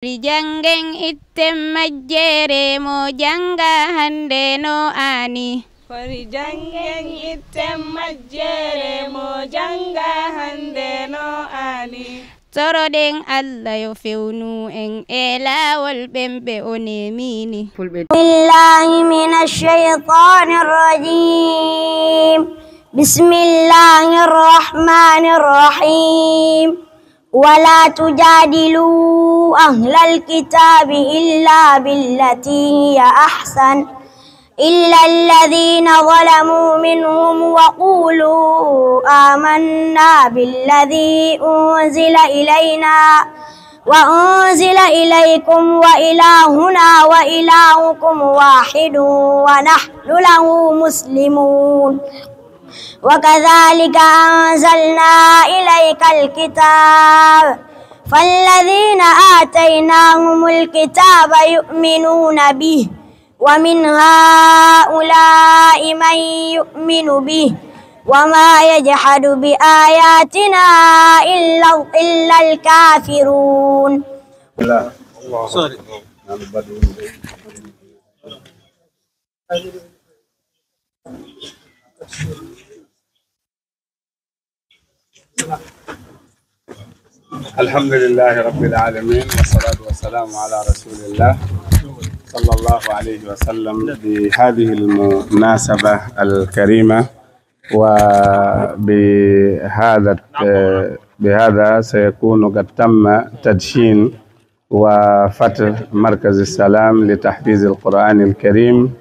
Jangen item majjere mo janga hande no ani. Fari jangen item majjere mo janga hande no ani. Toroden Allah yo fewnu en elawol bembe onemini. Billahi minash shaitanir rajim. Bismillahir rahmanir rahim. ولا تجادلوا أهل الكتاب إلا بالتي هي أحسن إلا الذين ظلموا منهم وقولوا آمنا بالذي أنزل إلينا وأنزل إليكم وإلهنا وإلهكم واحد ونحن له مسلمون وكذلك أنزلنا إليك الكتاب فالذين آتيناهم الكتاب يؤمنون به ومن هؤلاء من يؤمن به وما يجحد بآياتنا إلا الكافرون. الحمد لله رب العالمين والصلاة والسلام على رسول الله صلى الله عليه وسلم. بهذه المناسبة الكريمة وبهذا سيكون قد تم تدشين وفتح مركز السلام لتحفيظ القرآن الكريم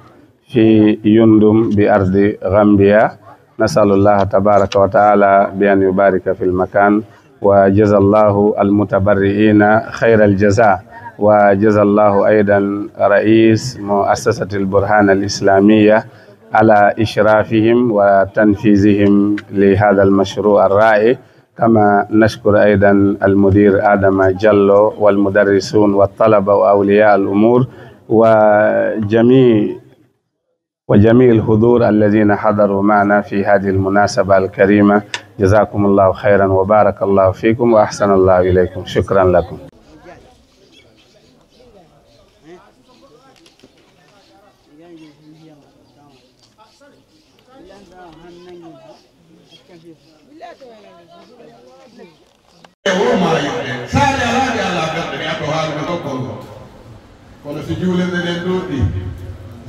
في يندم بأرض غامبيا. نسأل الله تبارك وتعالى بأن يبارك في المكان وجزا الله المتبرئين خير الجزاء وجزا الله أيضا رئيس مؤسسة البرهان الإسلامية على إشرافهم وتنفيذهم لهذا المشروع الرائع. كما نشكر أيضا المدير آدم جلو والمدرسون والطلبة وأولياء الأمور وجميع الحضور الذين حضروا معنا في هذه المناسبة الكريمة. جزاكم الله خيرا وبارك الله فيكم وأحسن الله إليكم. شكرا لكم.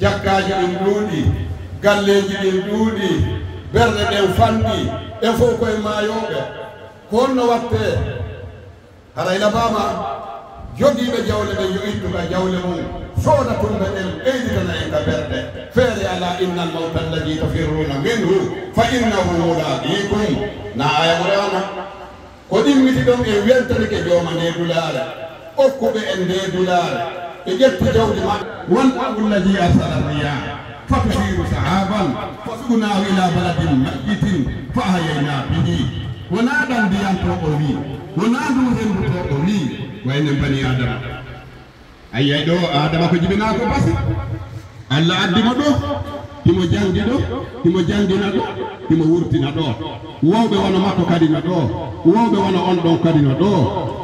Jakkaji ɗin ɗuuɗi galleji ɗin ɗuuɗi berde ɗen fanɗi e fof koye maayoɓe ko honno watte harayla bama jogiiɓe jawle ɓe yo ittuka jawle mum sooda tumɓe ɗen ɓeyditana en ka berde feere ala innal mawta alladi tafirruna minhu fa innahu mulaqikum na aya rewna ko ɗimmiti ɗon e weltorike jooma nde dulaare okkuɓe en nde dulaare يجت جود ما والأب الذي أرسل الرياح فتثير سحابا فسقناه إلى بلد ميت فأحيينا به ونادى بيان توقولي ونادى هم توقولي وإن بني آدم أي دو آدم كجبنا كبس الله أدم دو timo jangdi do timo jangdina do timo wurtina do wowbe wona makko kadina do wowbe wona on don kadina do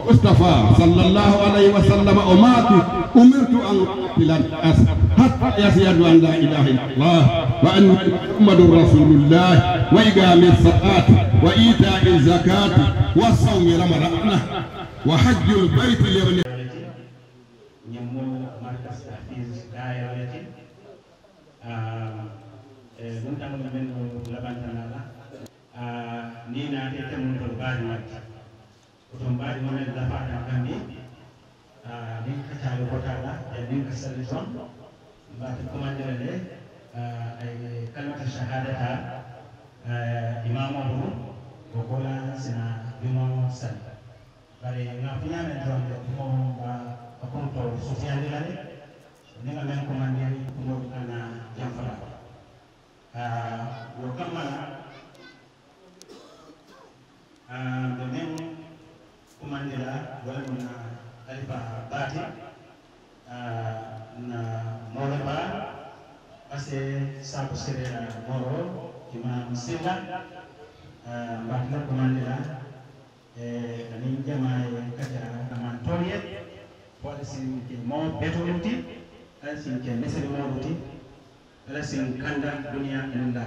Mustafa sallallahu alayhi wa sallam o maati umirtu an tilan as hatta yashhadu an la ilaha illallah wa anna muhammadur rasulullah wa iqami as-salat wa ita'i az-zakat wa sawmi ramadan wa hajjul bayt li nuntango men labantana ni na te temun to bari mat to bari mon la fata kambi ni ka taalo ko tala e ni ka sali son ba te commandere le ay kalmata shahadata imam abu ko kola sina bimo sal bari na punya men don mo ba ko to sofiane le ni nga men commandere ko ana jamfara وكمل بمن كماندلا ولمن ألفا باتي na Moreba ase sabu serena Moro Imam Silla batna kumandela kanin jama'a kaja amantoriye wala sin ke mo betonuti ala sin ke mesel moduti ala sin kanda dunia illa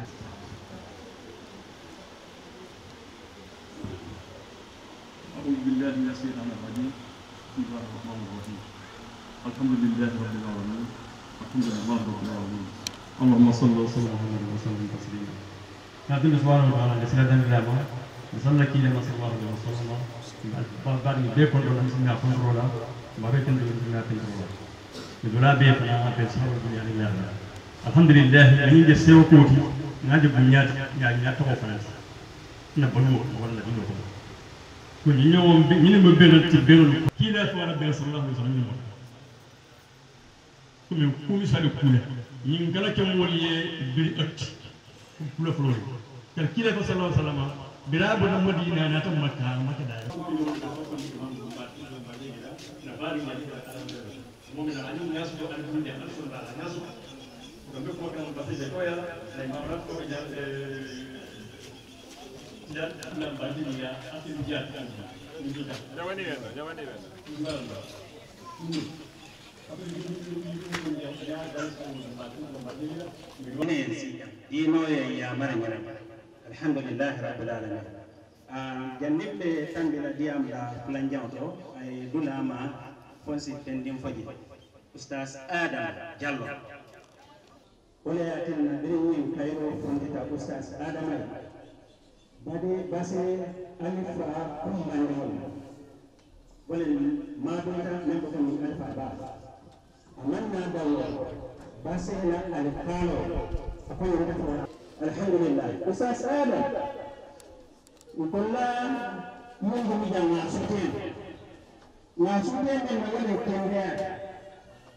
أعوذ بالله من الشيطان الرجيم بسم الله الرحمن الرحيم الحمد لله رب العالمين الحمد لله رب العالمين اللهم صل وسلم وسلم تسليما نعم سبحانه وتعالى نسأل الله نسأل لك إلى صلى الله عليه وسلم بعد بيكون ولا نسمع فنرولا ما بيكون ولا فنرولا يدولا بيكون أنا بيسمع الدنيا لله الحمد لله يعني جسوا كوتي نجيب بنيات يعني نتوقف ناس نبلو ولا نبلو كل يوم من بين تبين كلا فولا بين صلى الله عليه وسلم كم يسأل كله ينقل كم ولي بالأكت كله فلوري كلا صلى الله عليه وسلم بلا بد مدينة ناتم مكة مكة داير الحمد لله رب العالمين جنب تنبيل ديام لا فلانجانتو اي دولاما فونسي تنديم فجي استاذ ادم جالو ولا ياتينا بريوين كايرو فونتا استاذ ادم بدي بس الف ام انول ولا ما دونتا نمبر من الف با امنا داو بس لا الكالو اكون الحمد لله أستاذ آدم يقول لا منذ مجال ناسوتين من أول التنبيه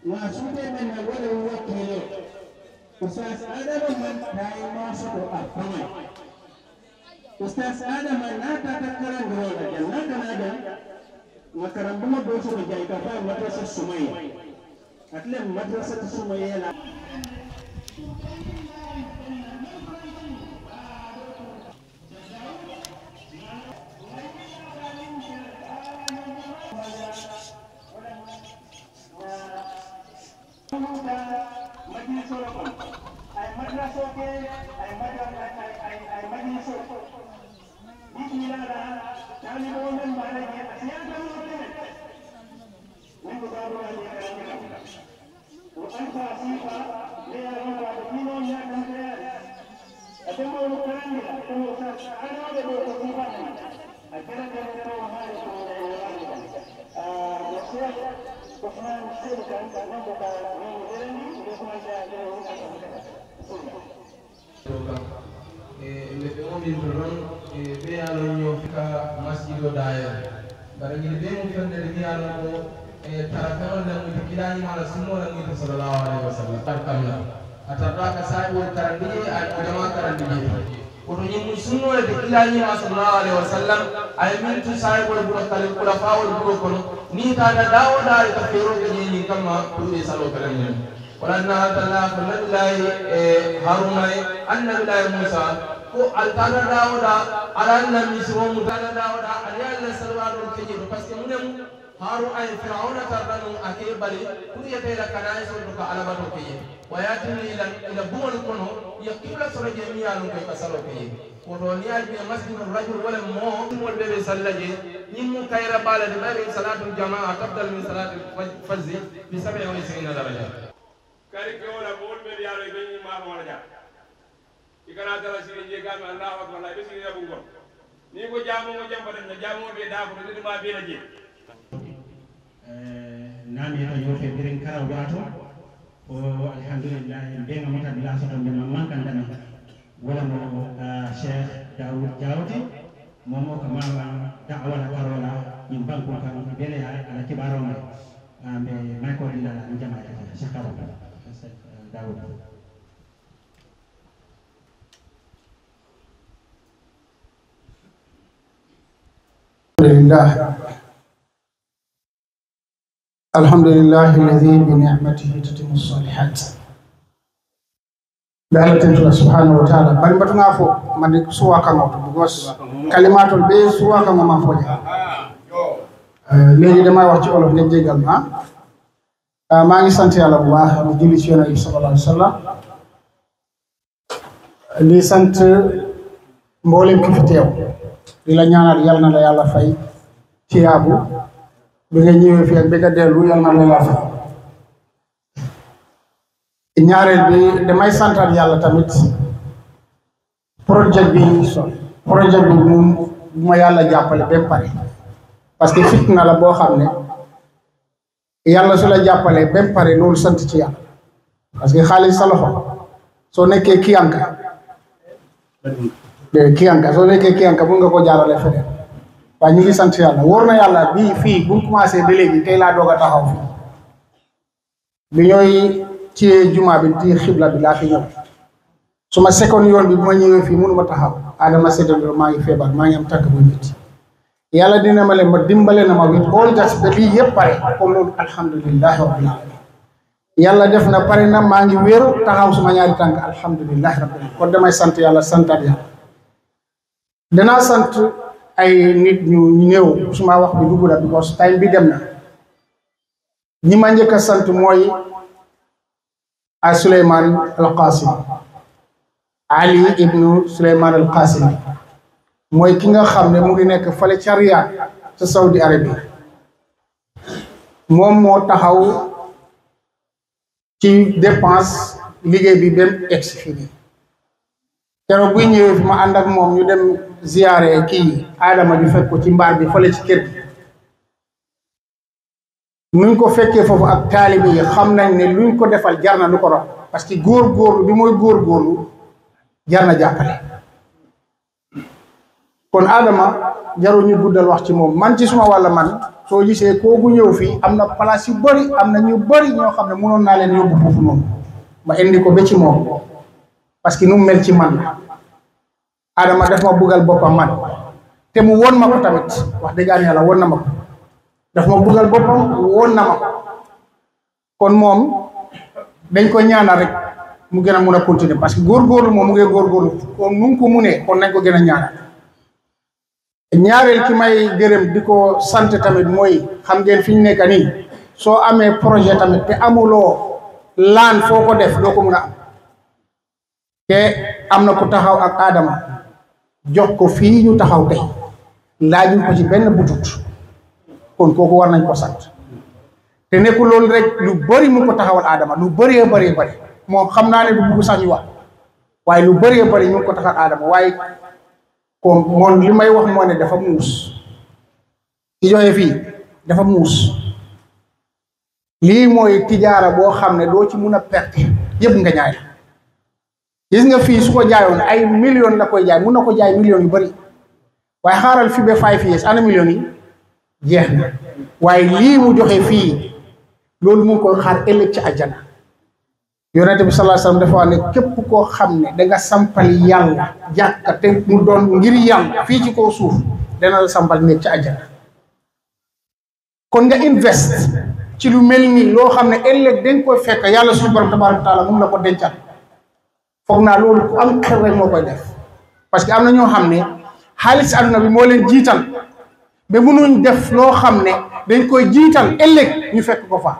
ناسوتين من أول الوكيل أستاذ آدم من دائما سوء أفهمي أستاذ آدم من لا تتكلم برولا جنات آدم مكرم بما بوسو بجاي كفاية مدرسة السمية أتلم مدرسة السمية لا ataraka sahibu karandije al-ulama karandije koto nyimmu sunno de kilani ma sallallahu alaihi wasallam ay mintu sahibu al-burakal khulafa wal-burukun ni ta da dawo da ta fero ke ni kama tude salo karandije walanna ta'ala billahi haruna annabillahi musa ko al-tana dawo da alanna misro mutana dawo da aliyalla sallallahu alaihi wasallam parce que munem haru ay fir'auna tardanu akebali kuriyata ila kanai so ka alabato keye wayatini ila bumul kono ya qibla sura jami'a lon kay kasalo keye ko do ni albi masjidul rajul wala mo mol bebe sallaje nimmu kayra bala de bari salatu jamaa tabdal min salati fajr bi 27 daraja kari ko wala bol be yaro be ni ma wala ja ikana tara siri je gami allah akbar la be siri abu ngor ni ko jamu mo jamba den jamu be da ko ni ma be la je nami no yo fe birin karaw wato o alhamdulillah be ngamata bila soto be mankan dana wala mo Cheikh Daoud Diawti momo ko mama da'wala karola yim banko kan bele ya ala kibaro ma be mako dila njama ya Cheikh Daoud الحمد لله الذي بنعمته تتم الصالحات بألة الله سبحانه وتعالى بل بتنافو من سوا كما تبغوس كلمات البيت سوا كما ما فوجا léegi damay wax ci olof ngeen jéggal ma maa ngi sant yàlla bu baax di julli ci Yonent bi sallallahu alayhi wa sallam di sant mboolem ki fi teew di la ñaanal yal na la yàlla fay ci yaabu bi nga ñëwee fii ak bi nga dellu yal na la yàlla fay ñaareel bi damay santal yàlla tamit projet bi moom bu ma yàlla jàppale ba pare parce que fitna la boo xam ne yàlla su la jàppalee ba pare loolu sant ci yàlla parce que xaalis sa loxo soo nekkee kiyanka soo nekkee kiyanka mun nga ko jaarale feneen waaye ñu ngi sant yàlla wóor na yàlla bii fii bu ñu commencé ba léegi tey laa doog a taxaw fii bi ñooy ci jumaa bi ci xibla bi laa fi ñëw su ma sekkoon yoon bi bu ma ñëwee fii mënu ma taxaw adama séddale maa ngi feebar maa ngi am tànk bu métti yàlla dina ma leen ma dimbale na ma wit all that ba lii yëpp pare comme loolu alhamdulilahi rabbil alamin yàlla def na pare na maa ngi wéeru taxaw suma ñaari tànk alhamdulilahi rabbil alamin kon damay sant yàlla santaat yàlla danaa sant ay nit ñu néew suma wax bi dugg na because time bi dem na ñi ma njëkk a sant mooy a Suleymaan al Qasim Ali ibnu Suleymaan al Qasim mooy ki nga xam ne mu ngi nekk fale ca Riyad ca Saudi Arabie moom moo taxaw ci dépense liggéey bi bem egsi fii nii keroog buy ñëwee fi ma ànd ak moom ñu dem ziyaare kii Adama bi fekk ko ci mbaar bi fale ci kër gi nuñ ko fekkee foofu ak taalibe yi xam nañ ne luñ ko defal jar na lu ko rox parce que góor-góorlu bi mooy góor-góorlu jar na jàppale kon Adama jarul ñu guddal wax ci moom man ci suma wàlla man soo gisee kooku ñëw fii am na place yu bëri am na ñu bëri ñoo xam ne mënoon naa leen yóbbu foofu noonu ma indi ko ba ci moom parce que nu mu mel ci man la Adama daf ma buggal boppam man te mu won ma ko tamit wax dëgg yàlla won na ma ko daf ma buggal boppam won na ma ko kon moom dañ ko ñaanal rek mu gën a mun a continuer parce que góorgóorlu moom mu ngi góorgóorlu kon nu mu ko munee kon nañ ko gën a ñaanal ñaareel ki may gërëm di ko sant tamit mooy xam ngeen fi ñu nekk nii soo amee projet tamit te amuloo laan foo ko def doo ko mun a am te am na ku taxaw ak Adama jox ko fii ñu taxaw tey laajuñ ko ci benn butut kon kooku war nañ ko sant te nekkul loolu rek lu bëri mu ko taxawal Adama lu bëree bëri moom xam naa ne du bugg sax ñu wax waaye lu bëree bëri ñu ko taxawal Adama waaye kon moom li may wax moo ne dafa muus ci joxe fii dafa muus lii mooy tijaara boo xam ne doo ci mun a perte yëpp nga ñaay gis nga fii su ko jaayoon ay millions la koy jaay mun na ko jaay millions yu bëri waaye xaaral fi ba 5 years ana millions yi jeex na waaye lii mu joxe fii loolu mu ngi koy xaar ëllëg ci àjjana yonente bi sallallahu alayhi wasallam dafa wax ne képp koo xam ne danga sampal yàlla jàkka te mu doon ngir yàlla fii ci kaw suuf dana la sampal nekk ci àjjana kon nga invest ci lu mel nii loo xam ne ëllëg dañ koy fekk yàlla suñu borom tabaaraka taala mun la ko dencal foog naa loolu ku am xel rek moo koy def parce que am na ñoo xam ne xaalis àdduna bi moo leen jiital ba mënuñ def loo xam ne dañ koy jiital ëllëg ñu fekk ko fa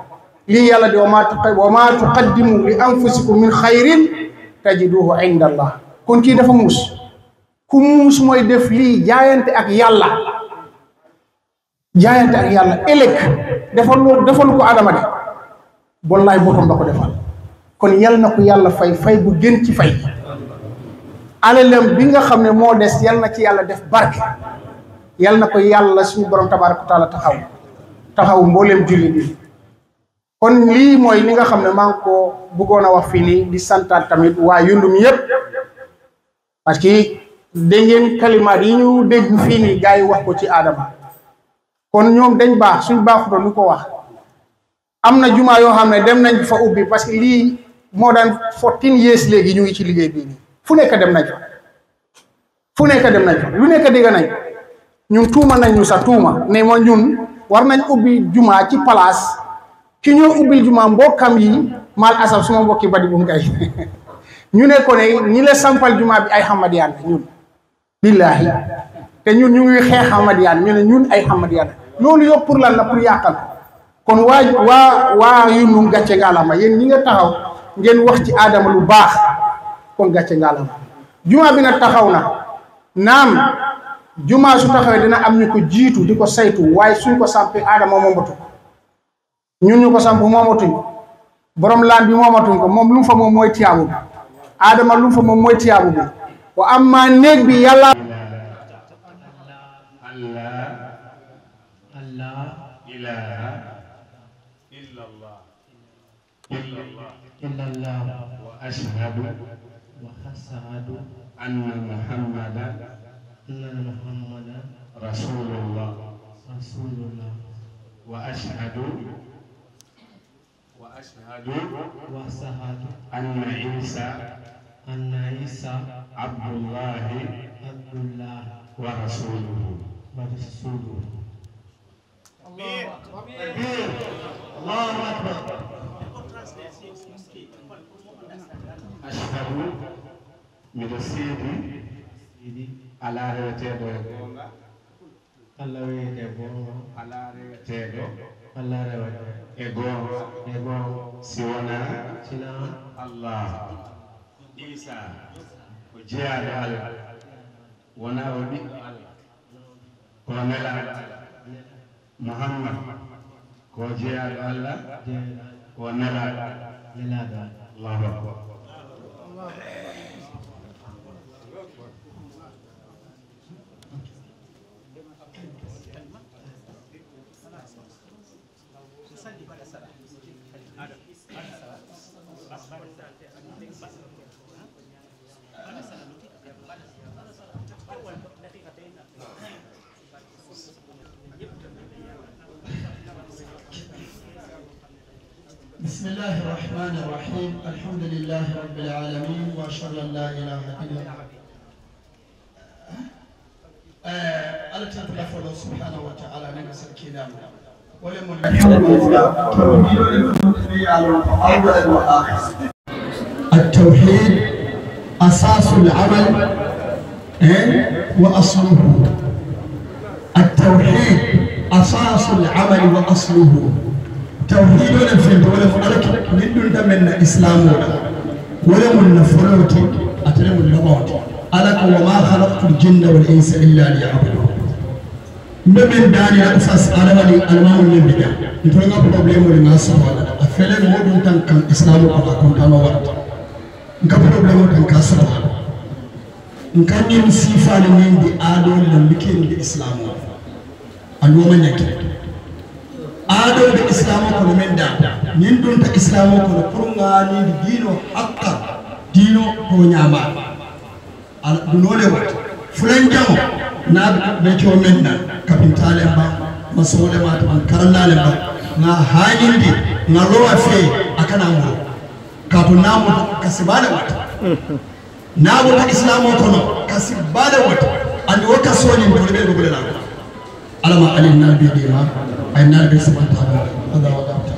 lii yàlla di wa maa tuqaddimu li anfusikum min xayrin tajiduhu inda allah kon kii dafa muus ku muus mooy def lii jaayante ak yàlla ëllëg defal ko Adama de wallaay boppam la ko defal kon yal na ko yàlla fay bu gën ci fay alalam bi nga xam ne moo des yal na ci yàlla def barke yal na ko yàlla suñu borom tabaaraka wa taala taxaw mbooleem julli bi kon lii mooy li nga xam ne maa ngi ko bëggoon a wax fii nii di santaat tamit waa Yundum yëpp parce que dégg ngeen kalimaat yi ñu dégg fii nii gars yi wax ko ci Adama kon ñoom dañ baax suñ baaxutoon ñu ko wax am na jumaa yoo xam ne dem nañ fa ubbi parce que lii moo daan 14 years léegi ñu ngi ci liggéey bii nii fu nekk dem nañ fa lu nekk dégg nañ ñun tuuma nañ ñu sax tuuma ne ma ñun war nañ ubbi jumaa ci place ki ñoo ubbil jumaa mbokkam yi mal asaf suma mbokki badi bu ngay ñu ne ko ne ñi la sampal jumaa bi ay Hamadiyaan la ñun billaahi te ñun ñu ngi xeex Hamadiyaan ñu ne ñun ay Hamadiyaan loolu yëpp pour lan la pour yàqal kon waa Yundum gàcce ngaalama yéen ñi nga taxaw ngeen wax ci Adama lu baax kon gàcce ngaalama juma bi nag taxaw na naam juma su taxawee dina am ñu ko jiitu di ko saytu waaye suñ ko sampee Adama moomatu ñun ñu ko samp moomatuñ borom laan bi moomatuñ ko moom lu mu fa moom mooy tiyaabu bi Adama lu mu fa moom mooy tiyaabu bi wa amma néeg bi yàlla وأشهد أن محمدا رسول الله وأشهد أن عيسى عبد الله ورسوله الله أكبر أشهد من السيدي على رتيدو على رتيدو إيغو سيونا الله عيسى وجيال الله ونا ودي ونلا محمد وجيال الله ونلا الله أكبر بسم الله الرحمن الرحيم الحمد لله رب العالمين وأشهد أن لا إله إلا الله ألتف الله سبحانه وتعالى نقص الكلام التوحيد أساس العمل وأصله التوحيد أساس العمل وأصله توحيد ولا فين ولا فلك من دون من الإسلام ولا من الفلوت أتلم اللبوت ألك وما خلقت الجن والإنس إلا ليعبدون من داني أساس ألمني ألمان من بدا نتونا بروبلم ولا سوال أفعل مودون تان كان إسلام ولا كنت أنا وقت نك بروبلم تان كسر نكان يمسيفا لمن دي آدون لمكين الإسلام الومن يكين ado de islamo ko men da nin dun ta islamo ko pour ngani dino hakka dino ko nyama al dunole wat fulan jamo na be ko men na kapitale ba masole ma tan karallale ba na hajindi na rowa fe akana mo ka to namu kasibale wat namu ta islamo ko no kasibale wat andi waka soni ndole be gole na alama alin nabi dima ay nabi subhanahu wa ta'ala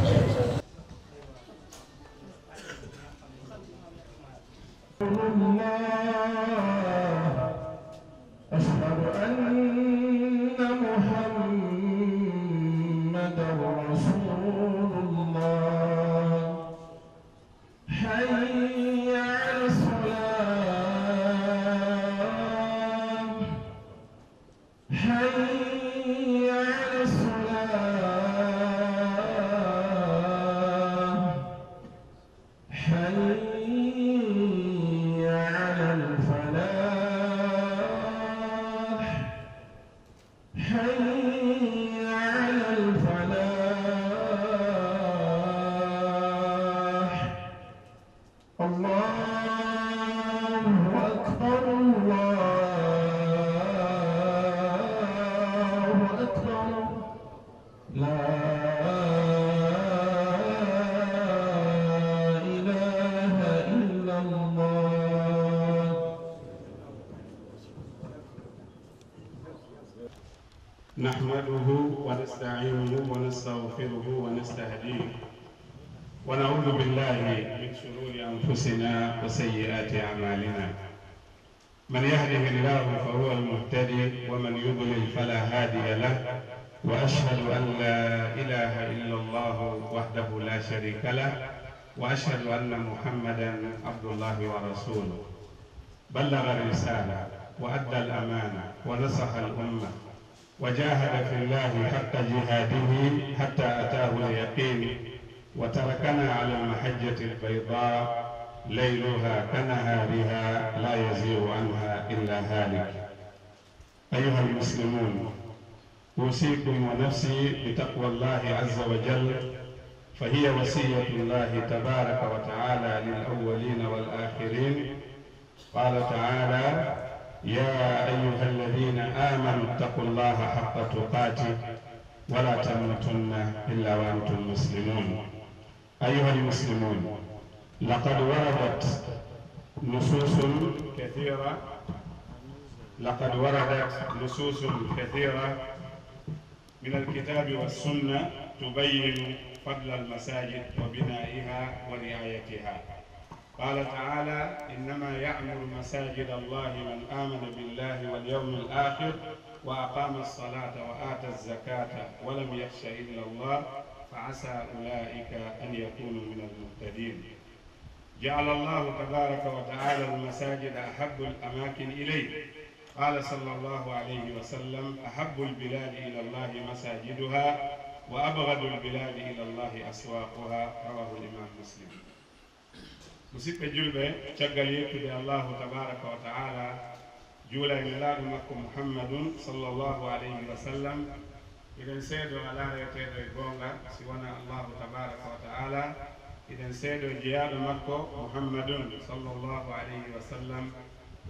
نحمده ونستعينه ونستغفره ونستهديه ونعوذ بالله من شرور أنفسنا وسيئات أعمالنا من يهده الله فهو المهتدي ومن يضلل فلا هادي له وأشهد أن لا إله إلا الله وحده لا شريك له وأشهد أن محمدا عبد الله ورسوله بلغ الرسالة وأدى الأمانة ونصح الأمة وجاهد في الله حق جهاده حتى أتاه اليقين وتركنا على المحجة البيضاء ليلها كنهارها لا يزيغ عنها إلا هالك. أيها المسلمون، أوصيكم ونفسي بتقوى الله عز وجل، فهي وصية الله تبارك وتعالى للأولين والآخرين. قال تعالى: يا أيها الذين آمنوا اتقوا الله حق تقاته ولا تموتن إلا وأنتم مسلمون. أيها المسلمون، لقد وردت نصوص كثيرة من الكتاب والسنة تبين فضل المساجد وبنائها ورعايتها. قال تعالى: إنما يعمر مساجد الله من آمن بالله واليوم الآخر وأقام الصلاة وآتى الزكاة ولم يخش إلا الله فعسى أولئك أن يكونوا من المهتدين. جعل الله تبارك وتعالى المساجد أحب الأماكن إليه. قال صلى الله عليه وسلم: أحب البلاد إلى الله مساجدها وأبغض البلاد إلى الله أسواقها. رواه الإمام مسلم. musidɓe julɓe, caggal yettude allahu tabaraka wa taala juula e nelaaɗo makko muhammadun sallllahu alayhi wa sallam, eɗen seedo ala reweteɗo e goonga si wona allahu tabaraka wa taala. eɗen seedo jeyaaɗo makko muhammadun sallllahu alayhi wa sallam,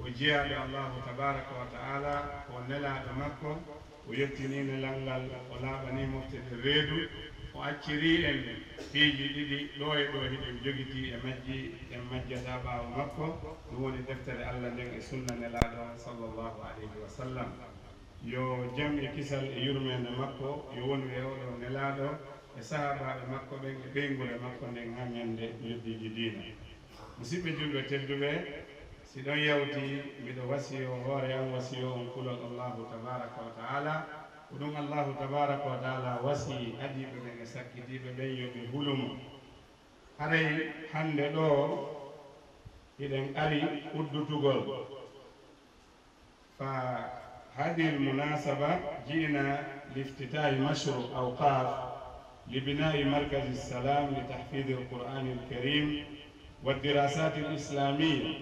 o jeyaaɗo allahu tabaraka wa taala, o nelaaɗo makko, o yettini nelal ngal, o laaɓani moftede reedu, o acciri en piiji ɗiɗi ɗo e ɗo hiɗen jogiti e majji en majjata ɓaawo makko, ɗum woni deftere allah nden e sunna nelaaɗo sallllahu alayhi wa sallam. yo jam e kisal e yurmede makko yo woni e oɗo nelaaɗo e sahabaɓe makko ɓen e ɓeygure makko nden ha ñande yeddiji diina. musidɓe julɓe tedduɓe, si ɗon yawti mbiɗo wasiyo hoore am, wasiyo on kulol allahu tabaraka wa taala. ko ɗum allahu tabaraka wa taala wasi adiɓe ɓen e sakkitiɓe ɓen yoɓe hulumo. haray hande ɗo hiɗen ari uddutugol fa هذه المناسبة جئنا لافتتاح مشروع أوقاف لبناء مركز السلام لتحفيظ القرآن الكريم والدراسات الإسلامية،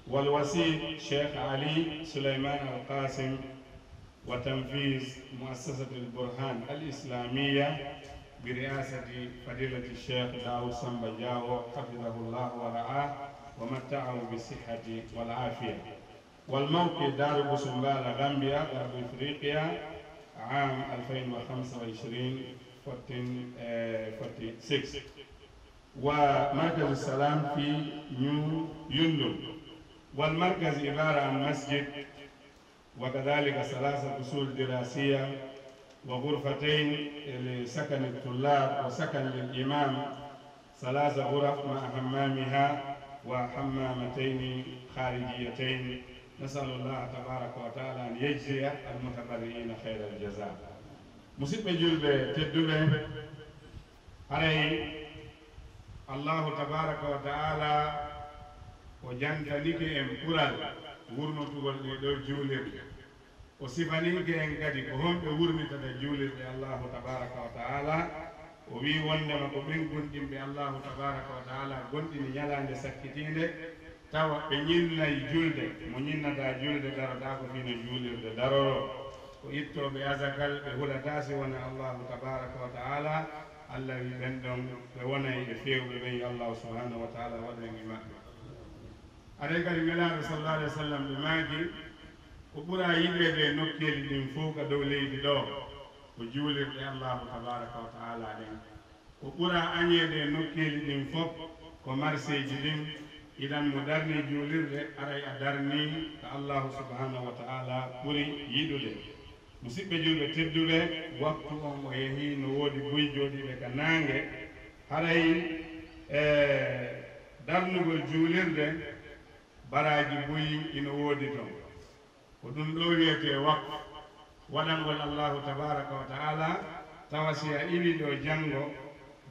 والوسيط شيخ علي سليمان القاسم، وتنفيذ مؤسسة البرهان الإسلامية برئاسة فضيلة الشيخ داود سمبجاو حفظه الله ورعاه ومتعه بالصحة والعافية. والموقع دار بوسمبالا غامبيا غرب افريقيا عام 2025 ومركز السلام في نيو يندو. والمركز عبارة عن مسجد وكذلك 3 فصول دراسية وغرفتين لسكن الطلاب وسكن للإمام، 3 غرف مع حمامها وحمامتين خارجيتين. نسأل الله تبارك وتعالى أن يجزي المتبرعين خير الجزاء. musidɓe julɓe tedduɓe, haray allahu tabaraka wa taala o jantanike en ɓural wurnotugol ɗe ɗo juulirɗe, o sifanike en kadi ko honɓe wurnitata juulirɗe allahu tabaraka wa taala. o wi wondema ko ɓen gonɗinɓe allahu tabaraka wa taala gonɗini ñalande sakkitinde tawa ɓe ñinnayi julde. mo ñinnata julde darota ko fino juulirde daroro, ko ittoɓe asakal ɓe hulata si wona allahu tabaraka wa taala. allah wi ɓen ɗon ɓe wonay ɓe fewɓe ɓen allahu subhanahu wa taala waɗen e maɓɓe. aɗen kadi nelaɗo sallallahu alih wa sallam ɓe maaki ko ɓuura yiɗede nokkeli ɗin fof ka dow leydi ɗo ko juulirɗe allahu tabaraka wa taala ɗen. ko ɓuura añede nokkeli ɗin fof ko marseji ɗin. idan mo darni juulirde aray a darni ko allahu subhanahu wa taala ɓuri yiɗude. musidɓe julɓe tedduɓe, waktu on o yeehi no woodi boyi jooɗiɓe ka naange. haray darnugol juulirde baraji boyi ino woodi toon. ko ɗum ɗo wiyete waktu. waɗangol allahu tabaraka wa taala tawa si a iwi ɗo janngo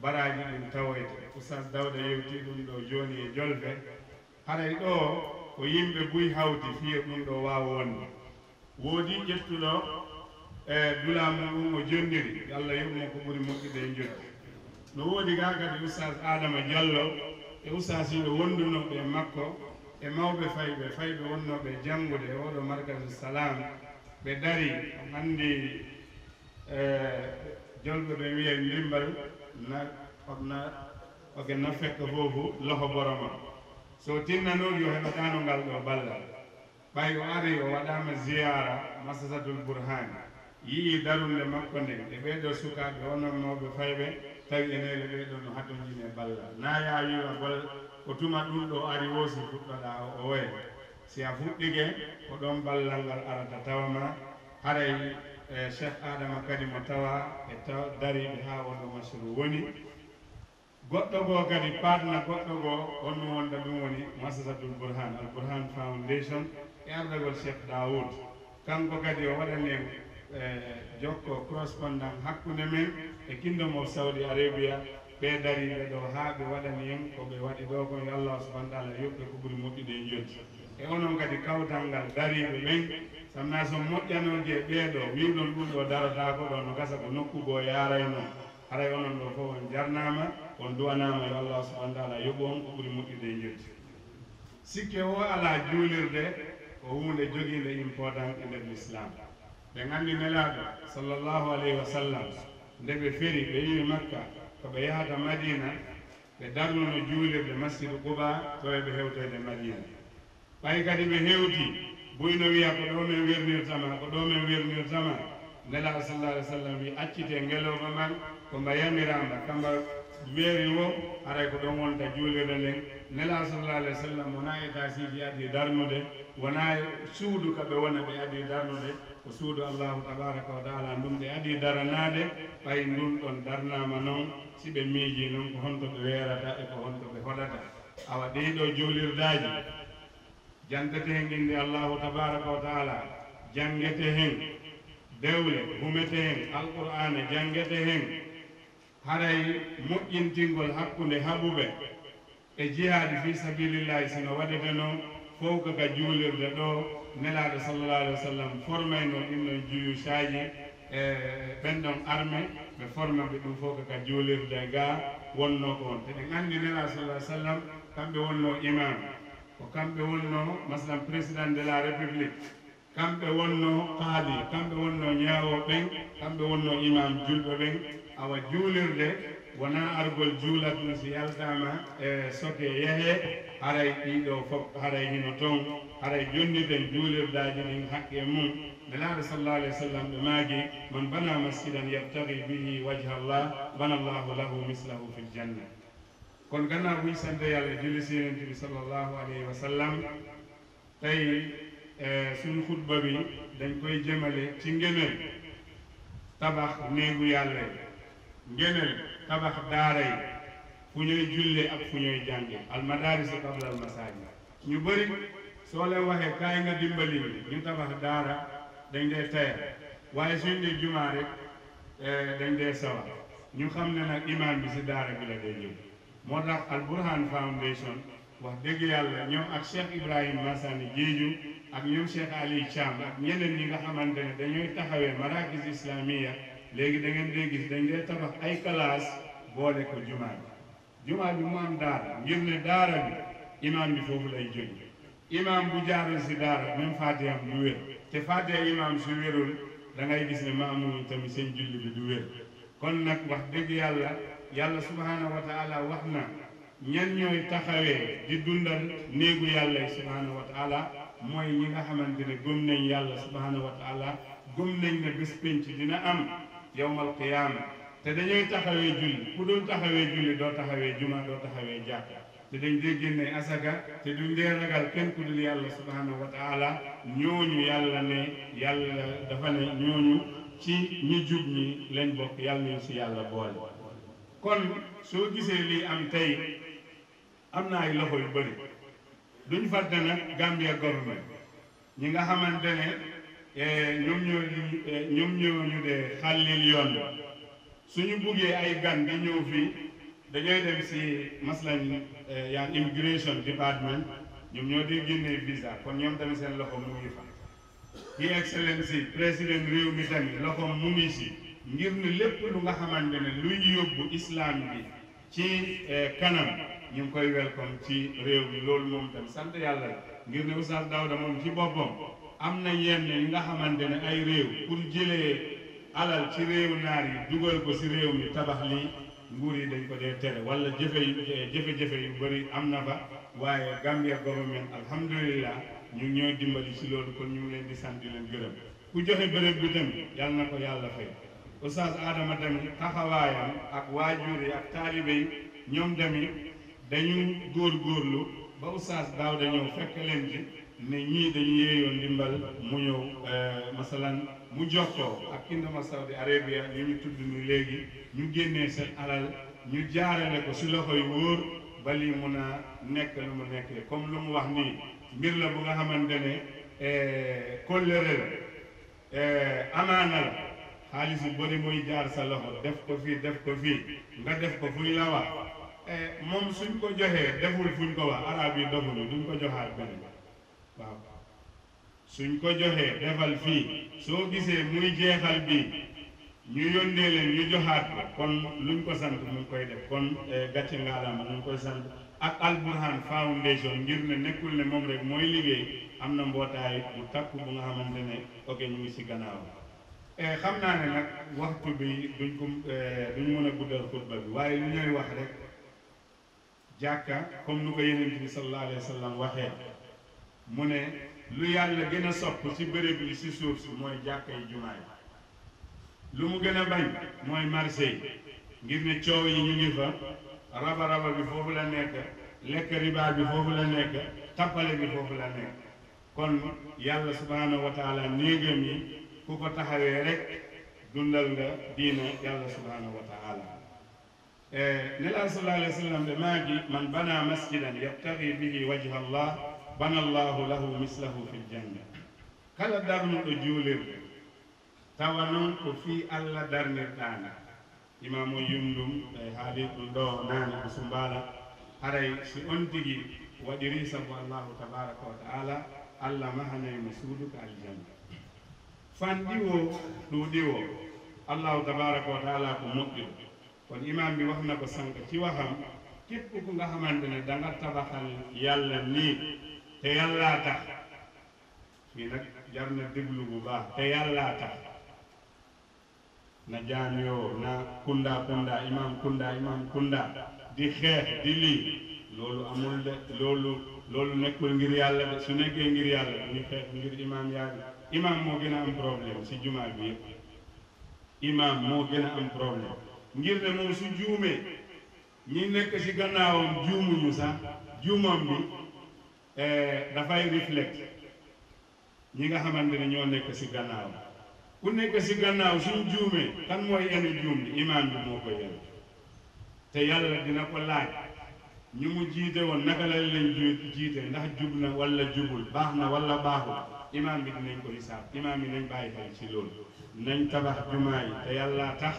baraji ɗin tawoyte oustas dawda yewti ɗum ɗo joni e jolfe haray ɗo ko yimɓe buy hawti fiye ɗum ɗo wawa wonde woodi ƴettuɗo e dula muɗum o jondiri allah yoɓmo ko ɓuri moƴƴude e joddi no woodi ga kadi oustas adama diallo e oustas yiɓe wondunoɓe makko e mawɓe fayɓe wonnoɓe janngude e oɗo markazul salam ɓe dari handi jolɓe ɓe wiye ndimbal oke nafekka foofu loho boroma so tinnanoɗi o heɓatano ngal ɗo ballal ɓay o ari o waɗama ziyara masasatul bourhane yii darunde makko nden e ɓeɗo sukaɓe onon mawɓe fayɓe tawi enele ɓeɗo no hatojine ballal naya wiwa gol ko tuma ɗum ɗo ari woosi fuɗɗoɗa o woye si a fuɗɗike ko ɗon ballal ngal arata tawama haray cheikh adama kadi mo tawa e dariɓe ha wonɗo masuru woni goɗɗo goo kadi patna goɗɗo goo onno wonda ɗum woni masasatul bourhane al bourhane foundation e ardagol cheikh daoud kanko kadi o waɗani en jokko correspondant hakkude men e kingdom of saudi arabia ɓe dariɓe ɗo ha ɓe waɗani en ko ɓe waɗi ɗo ko yo allah subahana taala yoɓɓe ko ɓuri moƴƴude e joddi e onon kadi kawtal ngal dariɓe ɓen samna so moƴƴanoje ɓeeɗo wiɗon ɗum ɗo darata ko ɗo no gasa ko nokku goo yarayno haray onon ɗo fof on jarnama on duwanama yo allah subahana taala yoɓu on ko ɓuri moƴƴude e joddi sikke o ala juulirde ko hunde joguinde important e nder l'islam ɓe gandi nelaɗo sallllahu alayhi wa sallam nde ɓe feri ɓe yiwi makka ko ɓe yahata madina ɓe darnuno juulirde masjidu quba to eɓe hewtoyde madina ɓay kadi ɓe hewti buyno wiya ko ɗo men wernirtama ko ɗo men wernirtama nelaɗo sallah alih w sallam wi accite ngelowma man ko mba yamiramba kamba weeri wo haray ko ɗon wonta juulirde nden nelaɗo sallah alih w sallam wona étasiji adi darnude wona suudu kaɓe wona ɓe adi darnude ko suudu allahu tabaraka wa taala ndum ɓe adi daranade ɓay ndun ɗon darnama noon si ɓe miiji noon ko honto ɓe weerata e ko honto ɓe hoɗata awa ɗiɗo juulirdaji jantete hen inde allahu tabaraka wa taala jangete hen dewle humete hen alqur'ana jangete hen haray moƴƴintingol hakkude haɓuɓe e jihaadi fi sabilillahi sino waɗete noon fof ko ka juulirde ɗo nelaɗo sallallah alih wa sallam formayno ɗinɗon juyusaji e ɓenɗon armé ɓe forma ɓe ɗum fof ko ka juulirde ga wonno ko on te ɗen andi nelaɗo sallah sallam kamɓe wonno imam ko kamɓe wonno masalan président de la république kamɓe wonno qaadi kamɓe wonno ñaawo ɓen kamɓe wonno imam julɓe ɓen awa juulirde wona argol juula ɗum si yaltama e soke yeehe haray ɗiɗo fof haray hino toon haray jonniten juulirdaji ɗin haqqe mum nelaɗo sallallah alih wa sallam ɓe maagi man bana masjidan yabtagi bihi wajha allah bana allahu lahu mislahu fi ljanna kono gannaaw buy sante yàlla julli si yonent bi sallallahu alayhi wa sallam tey suñu xutba bi dañ koy jëmale ci ngëneel tabax néegu yàlla yi ngëneel tabax daara yi fu ñuy julle ak fu ñuy jànge almadaris qabla almasajid ñu bëri soo leen waxee kaay nga dimbali ñu tabax daara dañ dee tayal waaye suñ dee jumaa rek dañ dee sawar ñu xam ne nag imaam bi si daara bi la dee ñëw moo tax al Burhan Foundation wax dëgg yàlla ñoom ak Cheikh Ibrahim Massani Diédhiou ak ñoom Cheikh Ali Thiam ak ñeneen ñi nga xamante ne dañooy taxawee marakis islamiya léegi da ngeen dee gis dañ dee tabax ay classe boole ko jumaa bi mu am daara ngir ne daara bi imaam bi foofu lay jóge imaam bu jaarul si daara même fatiham du wér te fatiha imaam su wérul da ngay gis ne maamuñ tamit seen julli bi du wér kon nag wax dëgg yàlla subhanahu wa taala wax na ñan ñooy taxawee di dundal néegu yàlla yi subhanahu wa taala mooy ñi nga xamante ne gëm nañ yàlla subhanahu wa taala gëm nañ ne bés penc dina am yawmal qiyaama te dañooy taxawee julli ku dul taxawee julli doo taxawee juma doo taxawee jàkk te dañ dee génne asaka te duñ dee ragal kenn ku dul yàlla subhanahu wa taala ñooñu yàlla ne yàlla dafa ne ñooñu ci ñi jub ñi lañ bokk yàlla nañ si yàlla boole kon soo gisee lii am tey am na ay loxo yu bëri duñ fàtte nag Gambia government ñi nga xamante ne ñoom ñoo ñu de xàllil yoon suñu buggee ay gan di ñëw fii dañooy dem si maslan yaa immigration department ñoom ñoo di génnee visa kon ñoom tamit seen loxo mu ngi fa His Excellency président réew mi tamit loxo mu ngi si ngir ne lépp lu nga xamante ne luy yóbbu islam bi ci kanam ñu ngi koy welcome ci réew mi loolu moom tam sant yàlla la ngir ne Oustaz Dawda moom ci boppam am na yenn yi nga xamante ne ay réew pour jëlee alal ci réew naar yi dugal ko si réew mi tabax lii nguur yi dañ ko dee tere wala jafe-jafe yu bëri am na fa waaye Gambia government alhamdulillah ñu ngi ñooy dimbali si loolu kon ñu ngi leen di sant di leen gërëm ku joxe bërëb bi tamit yàlla na ko yàlla fay Oustaz Adama tamit taxawaayam ak waajur yi ak taalibe yi ñoom tamit dañu góorgóorlu ba Oustaz Dawda ñëw fekk leen ci ne ñii dañu yeeyoo ndimbal mu ñëw masalan mu jokkoo ak Kingdom of Saudi Arabia ñu ñu tudd ni léegi ñu génnee seen alal ñu jaarale ko si loxo yu wóor ba lii mun a nekk lu mu nekkee comme lu mu wax nii mbir la bu nga xamante ne kóllëre la amaana la xaalis bu bëri muy jaar sa loxo def ko fii nga def ko fuñ la wax moom suñ ko joxee deful fuñ ko wax arab yi dofuñu duñ ko joxaat beneen waaw suñ ko joxee defal fii soo gisee muy jeexal bii ñu yónnee leen ñu joxaat ko kon luñ ko sant mu ngi koy def kon gàcce ngaalama ñu ngi koy sant ak Al Burhan Foundation ngir ne nekkul ne moom rek mooy liggéey am na mbootaay bu takku bu nga xamante ne ok ñu ngi si gannaaw xam naa ne nag waxtu bi duñ mën a guddal xutba bi waaye lu ñuy wax rek jàkka comme nu ko Yonent bi sallallahu alayhi wa sallam waxee mu ne lu yàlla gën a sopp ci béréb yi si suuf si mooy jàkka yi jumaa yi lu mu gën a bañ mooy marché yi ngir ne coow yi ñu ngi fa raba bi foofu la nekk lekk riba bi foofu la nekk tappale bi foofu la nekk kon yàlla subhanahu wa taala néegam yi ku ko taxawee rek dundal nga diina yàlla subhanahu wa taala ne la sallallahu alayhi wa sallam de maa ngi man bana masjidan yabtagi bihi wajha allah bana allahu lahu mislahu fi ljanna kala darnuɗo juulirde tawa noon ko fii allah darnirɗaana imam o yumdum haali ɗum ɗo naane ko sumbala haray si on tigi waɗiri sabu allahu tabaraka wa taala allah mahanaymo suudu ko aljanna fanɗi o ɗuuɗi o allahu tabaraka wa taala ko moƴƴuɗo kono imam bi wax na ko sanka ci waxam képp ku nga xamante ne da nga tabaxal yàlla nii te yàllaa tax fii nag jar na déglu bu baax te yàllaa tax na jaamiyoo na kunda imam kunda di xeex di lii loolu amul de loolu nekkul ngir yàlla de su nekkee ngir yàlla ñu xeex ngir imam yàlla imam moo gën a am problème si jumaa bi yëpp imam moo gën a am problème ngir ne moom su juumee ñi nekk si gannaawam juumuñu sax juumam bi dafay reflect ñi nga xamante ne ñoo nekk si gannaaw ku nekk si gannaaw suñ juumee kan mooy yenu juum bi imaam bi moo ko yenu te yàlla dina ko laaj ñu mu jiite woon naka la leen jiite ndax jub na wala jubul baax na wala baaxul imaam bi dinañ ko hisaab imaam yi nañ bàyyi xel ci loolu nañ tabax jumaa yi te yàlla tax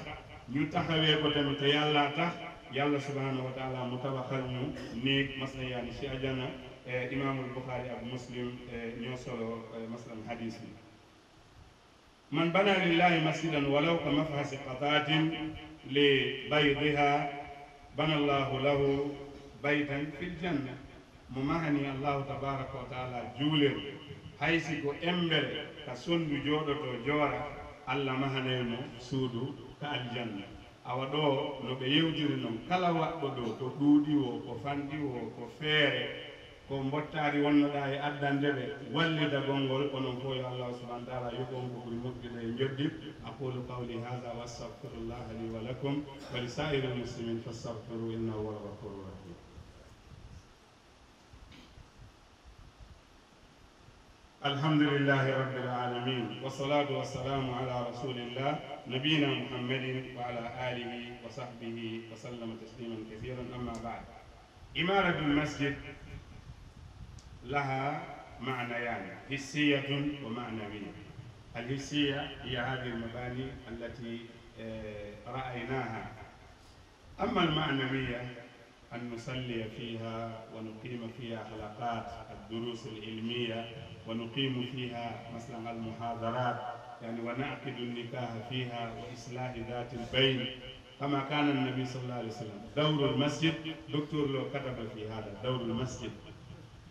ñu taxawee ko tamit te yàlla tax yàlla subhanahu wa taala mu tabaxal ñu néeg masna yaani si ajana imaamul Buxaari ak Muslim ñoo solo maslan hadis bi man bana lillahi masjidan walaw ka mafhasi qataatin li baydiha bana allahu lahu baytan fil janna mo mahani allahu tabaraka wa taala juulen haysi ko embere ka sondu jooɗoto joora allah mahanayno suudu ka aljanna awa ɗo no ɓe yewtiri noon kala waɗɗo ɗo ko ɗuuɗi o ko fanɗi o ko feere ko mbottaari wonnoɗa e addande ɓe wallida gongol onon fof yo allah subahana taala yoɓon ko ɓuri moƴƴude e joddi aqulu qawli hada wa astahfirullah li wa lakum wa li sairi lmuslimin fastahfiru innahu huwa lghafuru rahim alhamdulillahi rabbil alamin wassalatu wassalamu ala rasulillah nabiyina muhammadin wa ala alihi wa sahbihi wa sallama tasliman kathiran amma ba'd imaratu lmasjid لها معنيان حسية ومعنوية الحسية هي هذه المباني التي رأيناها. أما المعنوية أن نصلي فيها ونقيم فيها حلقات الدروس العلمية ونقيم فيها مثلا المحاضرات يعني ونعقد النكاح فيها وإصلاح ذات البين كما كان النبي صلى الله عليه وسلم. دور المسجد دكتور لو كتب في هذا دور المسجد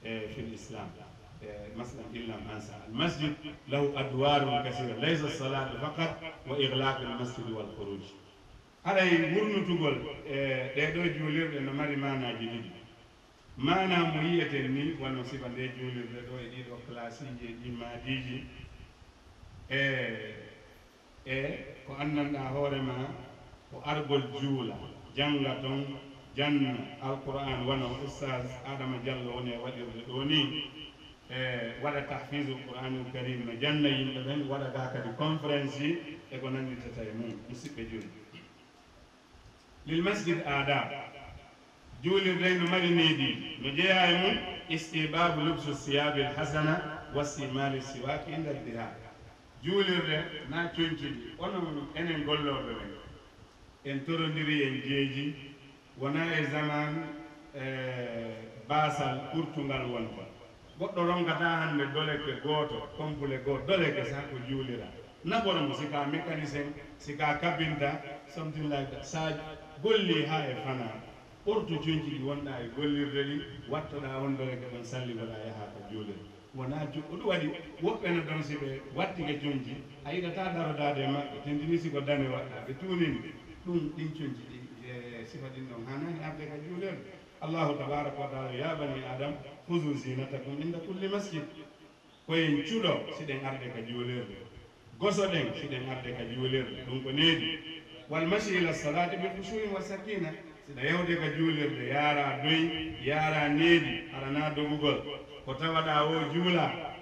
في الإسلام مثلا إن لم أنسى المسجد له أدوار كثيرة ليس الصلاة فقط وإغلاق المسجد والخروج. على يقولون تقول ده جولير لأنه ما رمانا جديد ما ناموية تني ونصيب ده جولير ده يدي ده كلاسي يدي ما ديجي وأننا هورما وأرجل جولا جنة جنة القرآن وانا أستاذ آدم جل وني ولا تحفيظ القرآن الكريم جنة يمكن ولا ذاك الكونفرنسي يكون عندي تتيمون مسيب جول للمسجد آداب جول الرين مرينيدي مجيئهم استباب لبس الثياب الحسنة واستعمال السواك عند الذهاب جول الرين نا تشونجي أنا أنا نقول له en torondiri en jeeji wona e zaman basal ɓurtugal wonta goɗɗo rongata hande doleke gooto compule gooto doleke sa ko juulira naɓonomo sika mécanicien sika kabinta something like that sa golli ha e fana ɓortu coñci ɗi wonɗa e gollirde ɗi wattoɗa on doleke ɗon salligoɗa yaha ko juulira wona ɗum waɗi woɓɓe no ɗon siɓe wattike coñci a yiɗata darodade e maɓɓe tendini siko dane waɗɗa ɓe tunini ɗum ɗin coñci ɗi sifa ɗin ɗon hanani arde ka juulerde allahu tabaraka wa taala ya bani adam huzu zinatakum inda kulli masjid koyen cuuɗo siɗen arde ka juulerde gosoɗen siɗen arde ka juulerde ɗum ko needi wal machi ila salati bi khushuin wa sakina siɗa yewde ka juulerde yaara doy yaara needi arana dogugol ko tawaɗa o juula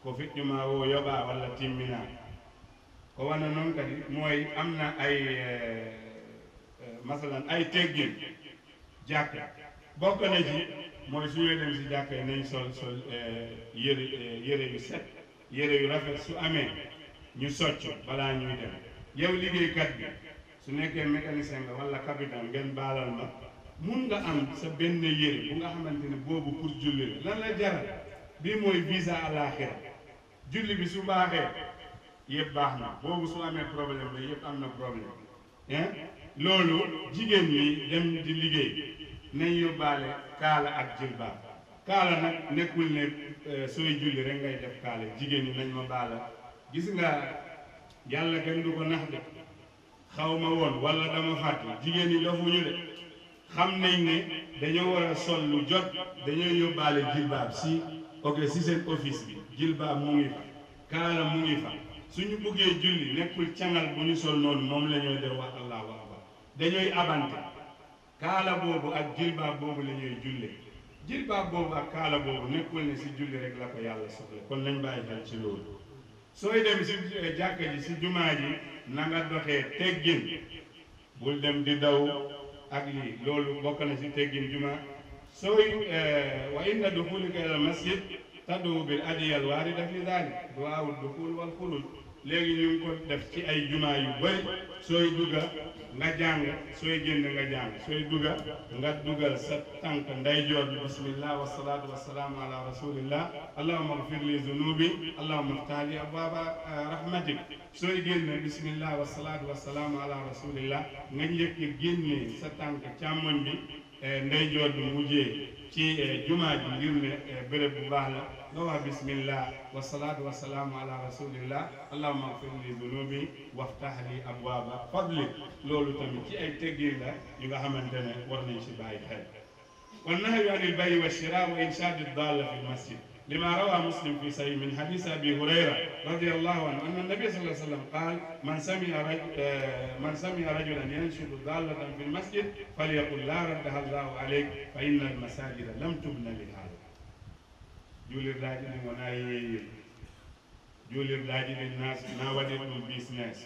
ko feƴƴuma o yoɓa walla timmina ko wana noon kadi moy amna ay masalan ay teggin jakka bokk na ci mooy suñu dem si jàkka nañ sol yére yu set yére yu rafet su amee ñu socc balaa ñuy dem yow liggéeykat bi su nekkee mécanicien nga wala capitaine ngeen baalal ma mun nga am sa benn yére bu nga xamante ne boobu pour julli la lan la jaral bii mooy visa àlaxira julli bi su baaxee yëpp baax na boobu su amee problème la yëpp am na problème loolu jigéen ñi dem di liggéey nañ yóbbaale kaala ak jilbaab kaala nag nekkul ne sooy julli rek ngay def kaala jigéen ñi nañ ma baala gis nga yàlla kenn du ko nax de xaw ma woon wala dama fàtte jigéen ñi dofuñu de xam nañ ne dañoo war a sol lu jot dañoo yóbbaale jilbaab si ok si seen office bi jilbaab mu ngi fa kaala mu ngi fa suñu bëggee julli nekkul cangal bu ñu sol noonu moom la ñooy def wax allahu akbar dañooy abante kaala boobu ak jilbaab boobu la ñuy julle jilbaab boobu ak kaala boobu nekkul ne si julli rek la ko yàlla soxla kon nañ bàyyi xel ci loolu sooy dem si jàkka ji si jumaa ji na nga doxee teggin bul dem di daw ak lii loolu bokk na si teggin jumaa sooy wa inda duxulika ila masjid tad'u bil adiya al waarida fi dalik du'aa duxul wal xulul léegi ñu ngi ko def ci ay jumaa yu bëri sooy dugga nga jàng sooy génn nga jàng sooy dugga nga dugal sa tànk ndeyjoor bi bismillah wasalaatu wasalaamu ala rasulillah allahumma agfir li zunubi allahumma aftah li abwaaba rahmatik sooy génn bismillah wasalaatu wasalaamu ala rasulillah nga njëkk génne sa tànk càmmoñ bi ndeyjoor bi mujjee ci jumaa ji ngir ne béréb bu baax la nga wax bismillah wasalaatu wasalaamu ala rasulillah allahumma agfir li zunubi waftah li abwaaba fadlik loolu tamit ci ay teggin la yu nga xamante ne war nañ si bàyyi xel wan nahyu anil bay'i wa shira wa inshaad ad-dalla fi al-masjid لما روى مسلم في صحيح من حديث أبي هريرة رضي الله عنه أن النبي صلى الله عليه وسلم قال من سمع رجلا ينشد ضالة في المسجد فليقل لا ردها الله عليك فإن المساجد لم تبنى لهذا جولي الراجل وناي جولي الراجل الناس ناودي بيزنس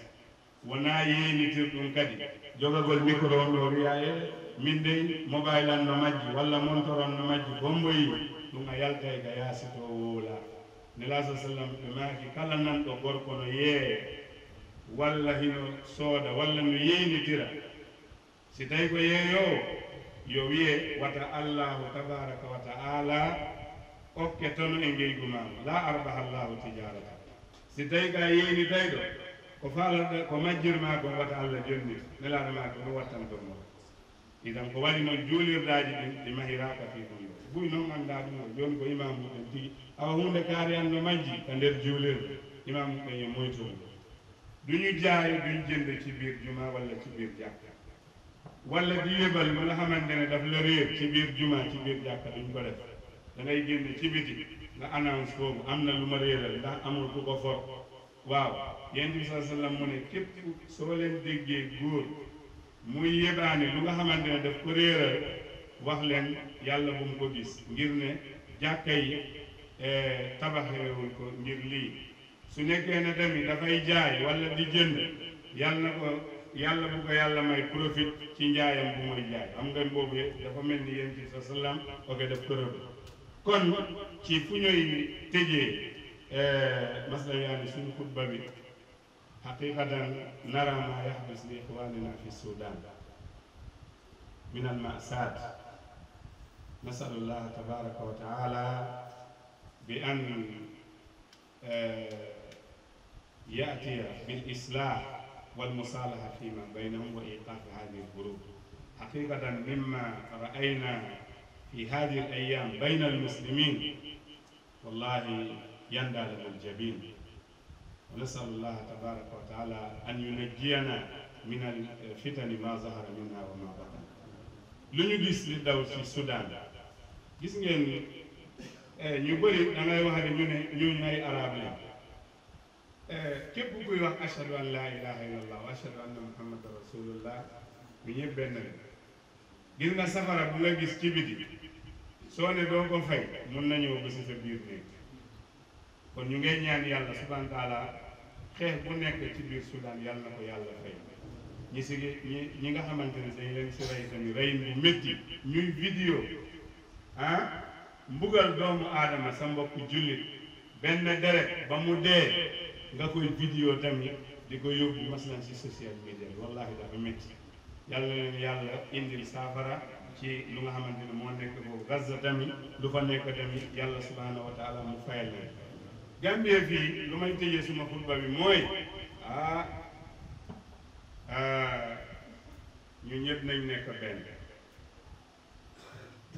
وناي نتير كدي جوغا غول ميكرو نورياي من دي موبايل ان ماجي ولا مونتور ان ماجي بومبوي ɗum a yaltay ga yaasito woola nela sa sallam ɓe maaki kala nanɗo gorko no yeeye walla hino sooda walla no yeynitira si tawi ko yeeyowo yo wiye wata allahu tabaraka wa taala okke tono e ngeygu mama la arbaha llahu tijarata si tawi ka yeynitay ɗo ko faalata ko majjirma ko wata allah jonni nelaɗo ma ko ɗo wattantomo idan ko waɗi noon juulirdaji ɗin ɗi mahiraka fi ɗum ɗo buy noon annda ɗum o joni ko imam muɗen tigi awa hunde kaari an no majji ka nder juulirde imam muɗen yo moytuɗum duñu jaayi duñ jënd ci biir juma walla ci biir jàkka walla di yebal lu nga xamante ne daf la réer ci biir juma ci biir jàkka duñ ko def da ngay génn ci biti nga annonce foofu am na lu ma réeral ndax amul ku ko for waaw yonent bi sallallahu alayhi wasallam mu ne képp soo leen déggee góor muy yebaane lu nga xamante ne daf ko réeral wax leen yàlla bu mu ko gis ngir ne jàkka yi tabaxewul ko ngir lii su nekkee ne tamit dafay jaay walla di jënd yàlla bu ko yàlla may profit ci njaayam bu muy jaay am nga boobu dafa mel ni yonent bi sallallahu alayhi wasallam ok daf ko rëbb kon ci fu ñuy tëjee masala yaani suñu xutba bi xaqiqatan nara ma yaxdus li ixwanina fi Sudan min al ma'sat nasalullah tabaraka wa taala bi an ya'tiya bil islah wal musalaha fima baynahum wa iqaf hadhihi al hurub حقيقة مما رأينا في هذه الأيام بين المسلمين والله يندى له الجبين ونسأل الله تبارك وتعالى أن ينجينا من الفتن ما ظهر منها وما بطن لن يجلس للدول في السودان gis ngeen ñu bëri da ngay wax ne ñu ay arab lañ képp kuy wax ashhadu an la ilaha illallah wa ashhadu anna muhammadan rasulullah ñu ñëpp benn la gis nga safara bu nga gis ci biti soo ne doo ko fay mun na ñëw ba si sa biir néeg kon ñu ngay ñaan yàlla subhanahu wa taala xeex bu nekk ci biir Soudan yàlla na ko yàlla fay ñi si ñi nga xamante ne dañ leen si rey tamit rey bu métti ñuy vidéo mbugal doomu aadama sa mbokk jullit benn deret ba mu dee nga koy vidéo tamit di ko yóbbu maslan si social media wallahi dafa métti yàlla leen yàlla indil saafara ci lu nga xamante ne moo nekk foofu Gaza tamit lu fa nekk tamit yàlla subhanahu wa taala mu fayal leen Gambie fii lu may tëjee suma xutba bi mooy ñu ñëpp nañ nekk benn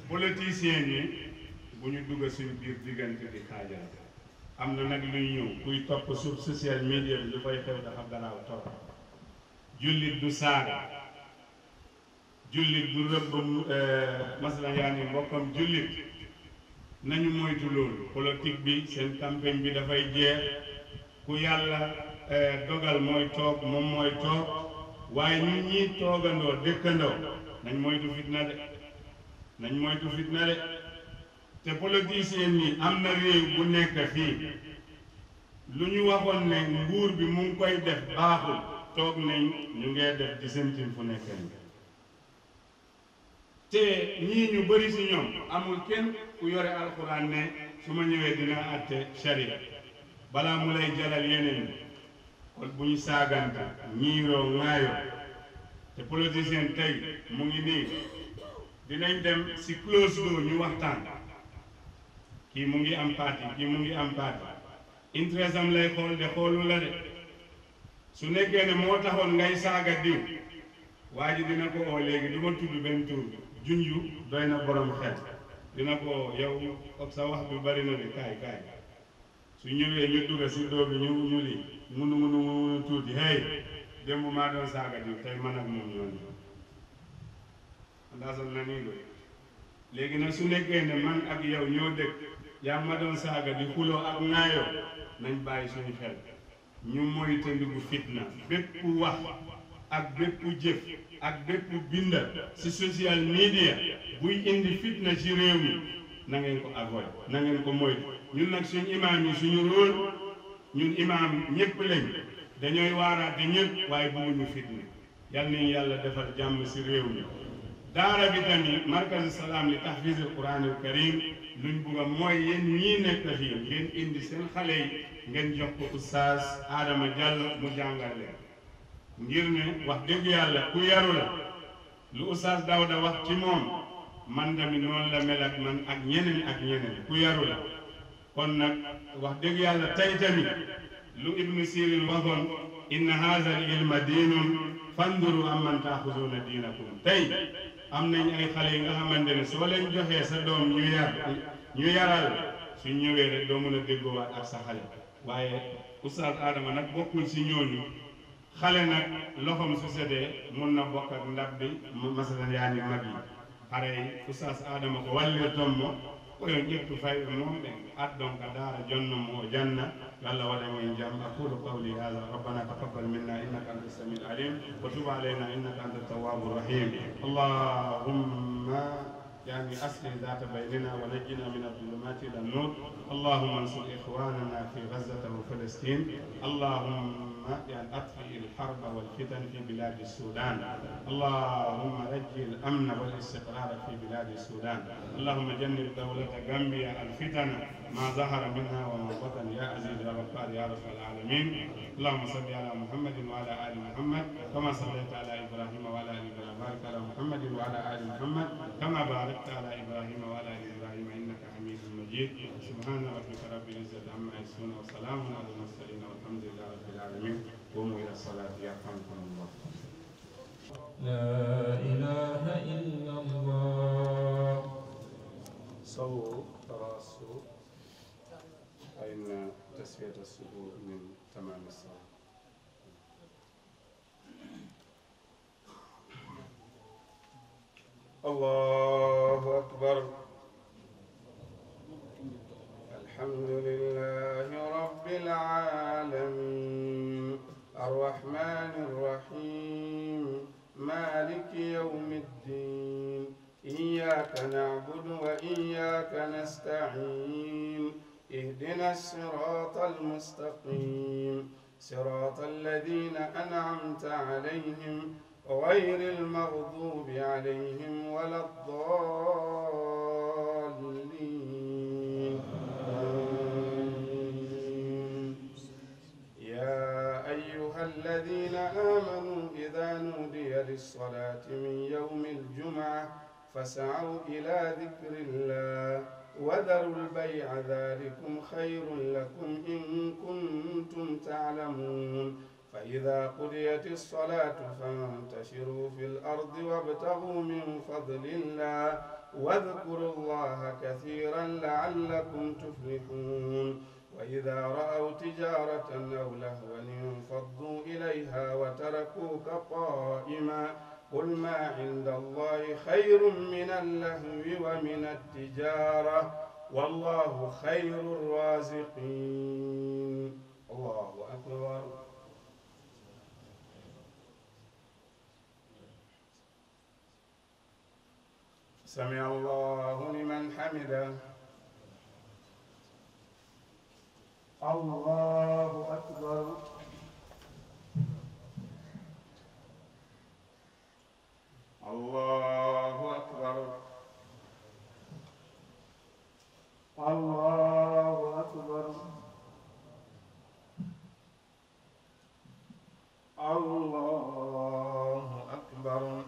politiciens yi bu ñu dugg suñu biir diggante di xaajal am na nag luy ñëw kuy topp sur social media bi lu koy xew dafa garaaw torop jullit du saaga jullit du rëbb masalan yaa ni mbokkam jullit nañu moytu loolu politique bi seen campagne bi dafay jeex ku yàlla dogal mooy toog moom mooy toog waaye ñun ñii toogandoo dëkkandoo nañ moytu fitna de nañ moytu fitna de te politicien yi am na réew bu nekk fii lu ñu waxoon ne nguur bi mu ngi koy def baaxul toog nañ ñu ngee def di sentin fu nekk ni te ñii ñu bëri si ñoom amul kenn ku yore alxuraan ne su ma ñëwee dina àtte sharia balaa mu lay jalal yeneen kon bu ñu saagante ñiiroo ŋaayoo te politicien tey mu ngi nii dinañ dem si close door ñu waxtaan kii mu ngi am parti kii mu ngi am parti intérêt am lay xool de xoolu la de su nekkee ne moo taxoon ngay saaga diw waa ji dina ko oo léegi du ma tudd benn tur junju doy na borom xel dina ko yow ak sa wax bi bari na de kaay kaay su ñëwee ñu dugg si doo bi ñu lii munu tuuti hey démb maa doon saaga diw tey man ak moom ñoon ndaasal na nii loolu léegi nag su nekkee ne man ak yow ñoo dëkk yaa ma doon saaga di xuloo ak ŋaayoo nañ bàyyi suñu xel ñu moytandiku fitna bépp wax ak bépp jëf ak bépp binda ci social media buy indi fitna ci réew mi na ngeen ko avoid na ngeen ko moytu ñun nag suñu imaam yi suñu rôle ñun imaam ñëpp lañ dañooy waaraate ñëpp waaye bëgguñu fitna yal nañu yàlla defal jàmm ci réew mi daara bi tamit markazu salaam li tahfiz al quran al karim luñ bugg a mooy yéen ñii nekk fii ngeen indi seen xale yi ngeen jox ko oustaz Adama Diallo mu jàngal leen ngir ne wax dëgg yàlla ku yaru la lu oustaz Dawda wax ci moom man tamit noonu la mel ak man ak ñeneen ku yaru la kon nag wax dëgg yàlla tey tamit lu ibnu sirin waxoon inna haza al ilma diinun fanduru amman taaxuzuuna diinakum tey am nañ ay xale yi nga xamante ne soo leen joxee sa doom ñu yaral suñ ñëwee rek doo mën a déggoowaat ak sa xale waaye oustaz Adama nag bokkul si ñooñu xale nag loxoom su setee mun na bokk ak ndab bi masalan yaa ni mag yi xare yi oustaz Adama ko wallir tommo koyo ƴettu fayɓe moom ɓe addon ka daara jonnon mo o janna Allah waɗamen jam aqulu qawli hada rabbana taqabbal minna innaka anta sami alim wa tub alayna innaka anta tawwabu rahim allahumma يعني أصلح ذات بيننا ونجنا من الظلمات إلى النور اللهم انصر إخواننا في غزة وفلسطين اللهم يعني أطفئ الحرب والفتن في بلاد السودان اللهم رجي الأمن والاستقرار في بلاد السودان اللهم جنب دولة غامبيا الفتن ما ظهر منها وما بطن يا عزيز يا غفار يا رب العالمين اللهم صل على محمد وعلى آل محمد كما صليت على إبراهيم وعلى آل إبراهيم بارك على محمد وعلى آل محمد كما باركت على إبراهيم وعلى آل إبراهيم إنك حميد مجيد سبحان ربك رب العزة عما يصفون وسلام على المرسلين والحمد لله رب العالمين قوموا إلى الصلاة يرحمكم الله لا إله إلا الله صووا تراصوا فإن تسوية الصدور من تمام الصلاة الله أكبر الحمد لله رب العالمين الرحمن الرحيم مالك يوم الدين إياك نعبد وإياك نستعين اهدنا الصراط المستقيم صراط الذين أنعمت عليهم غير المغضوب عليهم ولا الضالين يا أيها الذين آمنوا إذا نودي للصلاة من يوم الجمعة فاسعوا إلى ذكر الله وذروا البيع ذلكم خير لكم إن كنتم تعلمون فإذا قضيت الصلاة فانتشروا في الأرض وابتغوا من فضل الله واذكروا الله كثيرا لعلكم تفلحون وإذا رأوا تجارة أو لهوا انفضوا إليها وتركوك قائما قل ما عند الله خير من اللهو ومن التجارة والله خير الرازقين الله أكبر سمع الله لمن حمده الله أكبر الله أكبر الله أكبر الله أكبر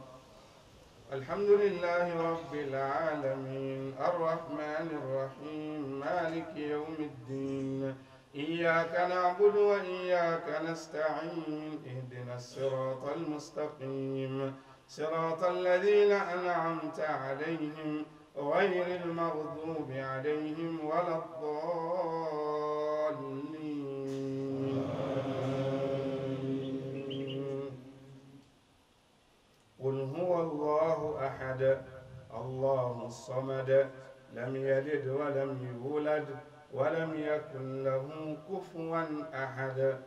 الحمد لله رب العالمين الرحمن الرحيم مالك يوم الدين إياك نعبد وإياك نستعين اهدنا الصراط المستقيم صراط الذين أنعمت عليهم غير المغضوب عليهم ولا الضالين قل هو الله أحد الله الصمد لم يلد ولم يولد ولم يكن له كفوا أحد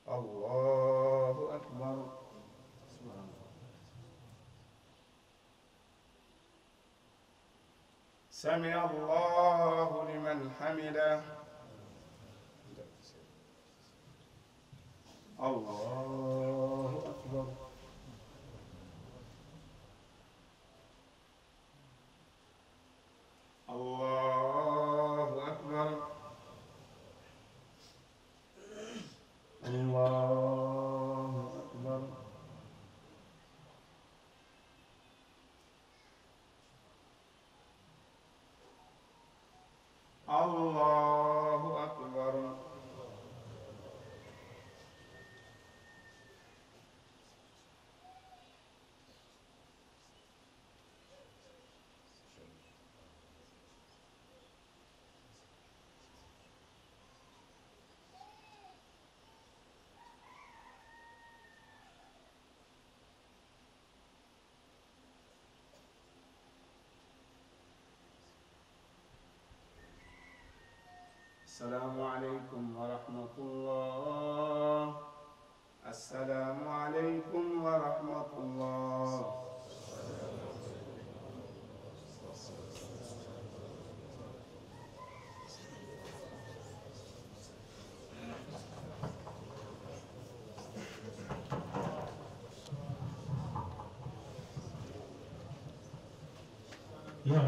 الله أكبر سمع الله لمن حمده الله أكبر الله أكبر السلام عليكم ورحمة الله. السلام عليكم ورحمة الله.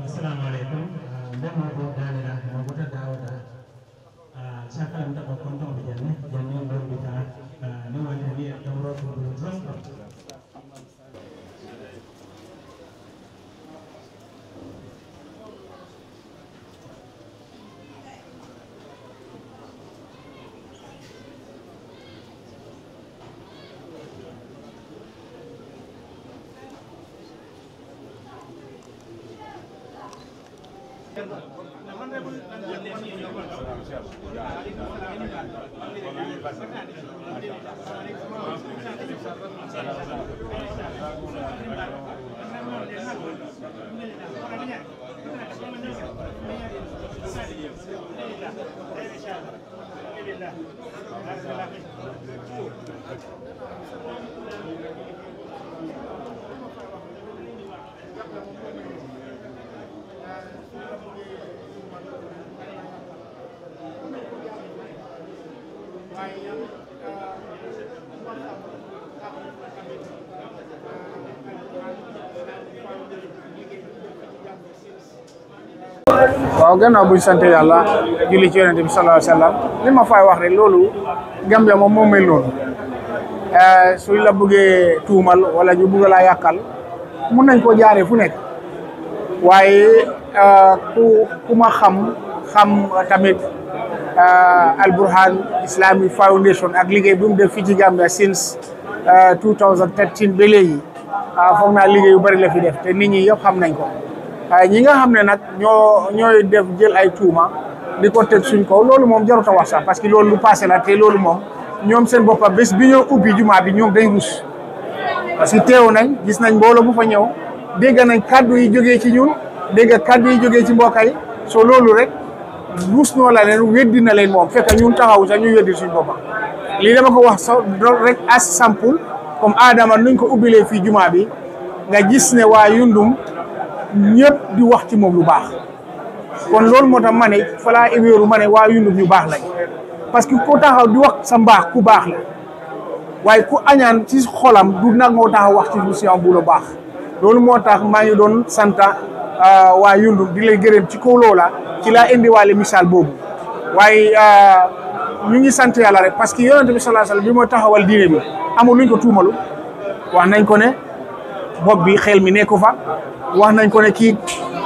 السلام عليكم. Ndema ko dalila mo buta dawda sakalam ta ko konto be janne janne do bita ni wani ni dawro ko do tronko waaw gannaaw buñ sant yàlla julli ci yonent bi sallallahu alayhi wasallam li ma fay wax rek loolu Gambia moom moo mel noonu suñ la bëggee tuumal wala ñu bëgg laa yàqal mun nañ koo jaaree fu nekk waaye ku ma xam tamit Al Burhan Islamic Foundation ak liggéey bi mu def fii ci Gambia since 2013 ba léegi foog naa liggéey yu bari la fi def te nit ñi yëpp xam nañ ko ñi nga xam ne nag ñooy def jël ay tuuma di ko teg suñ kaw loolu moom jarut a wax sax parce que loolu lu passé la te loolu moom ñoom seen boppa bés bi ñoo ubbi jumaa bi ñoom day rus parce que teew nañ gis nañ mbooloo bu fa ñëw dégg nañ kaddu yi jógee ci ñun dégg kaddu yi jógee ci mbokk yi so loolu rek rus noo la leen weddi na leen moom fekk ñun taxaw sax ñu weddi suñ boppa lii dama ko wax sax rek as sample comme Adama nuñ ko ubbilee fii jumaa bi nga gis ne waa Yundum ñëpp di wax ci moom lu baax kon loolu moo tax ma ne fa laa éwéeru ma ne waa Yundum ñu baax lañ parce que ku taxaw di wax sa mbaax ku baax la waaye ku añaan ci xolam du nag moo taxaw wax ci mission bu la baax loolu moo tax maa ngi doon santa waa Yundum di lay gërëm ci kaw loola ci laa indiwaale misaal boobu waaye ñu ngi sant yàlla rek parce que yonent bi sallallahu alayhi wasallam bi mooy taxawal diine bi amul luñ ko tuumalu wax nañ ko ne bopp bi xel mi nekku fa wax nañ ko ne kii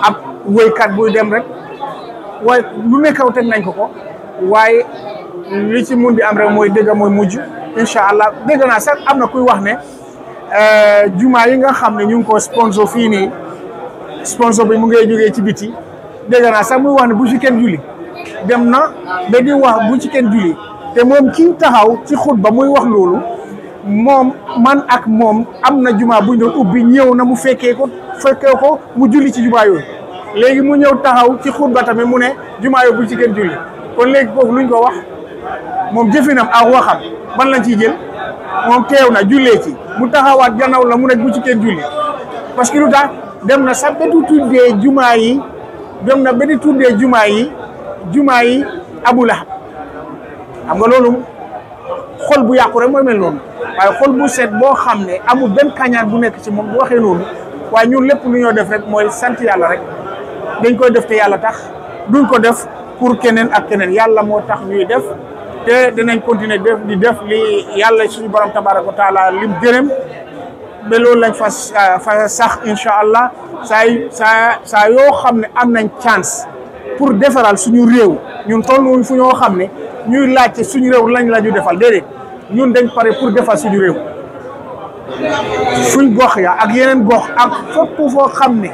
ab woykat buy dem rek waaye lu nekkaw teg nañ ko waaye li ci mun di am rek mooy dëgg mooy mujj incha allah dégg naa sax am na kuy wax ne jumaa yi nga xam ne ñu ngi ko sponsor fii nii sponsor bi mu ngi jógee ci biti dégg naa sax muy wax ne bu ci kenn julli dem na ba di wax bu ci kenn julli te moom kii taxaw ci xutba muy wax loolu moom man ak moom am na jumaa bu ñu doon ubbi ñëw na mu fekkee ko mu julli ci jumaa yooyu léegi mu ñëw taxaw ci xutba tamit mu ne jumaa yooyu bu ci kenn julli kon léegi foofu luñ ko wax moom jëfinam ak waxam ban lañ ciy jël moom teew na jullee ci mu taxawaat gannaaw la mu ne bu ci kenn julli parce que lu tax dem na sax ba di tuddee jumaa yi Abu Lahab xam nga loolu xol bu yàqu rek mooy mel noonu waaye xol bu set boo xam ne amul benn kañaan bu nekk ci moom bu waxee noonu waaye ñun lépp lu ñoo def rek mooy sant yàlla rek dañ koy def te yàlla tax duñ ko def pour keneen ak keneen yàlla moo tax ñuy def te dinañ continuer di def li yàlla suñu borom tabaraka wa taala lim gërëm ba loolu lañ fa sax incha allah saa yoo xam ne am nañ chance pour defaral suñu réew ñun tolluwuñ fu ñoo xam ne ñuy laajte suñu réew lañ la ñu defal déedéet ñun dañ pare pour defal suñu réew suñ gox ya ak yeneen gox ak fépp foo xam ne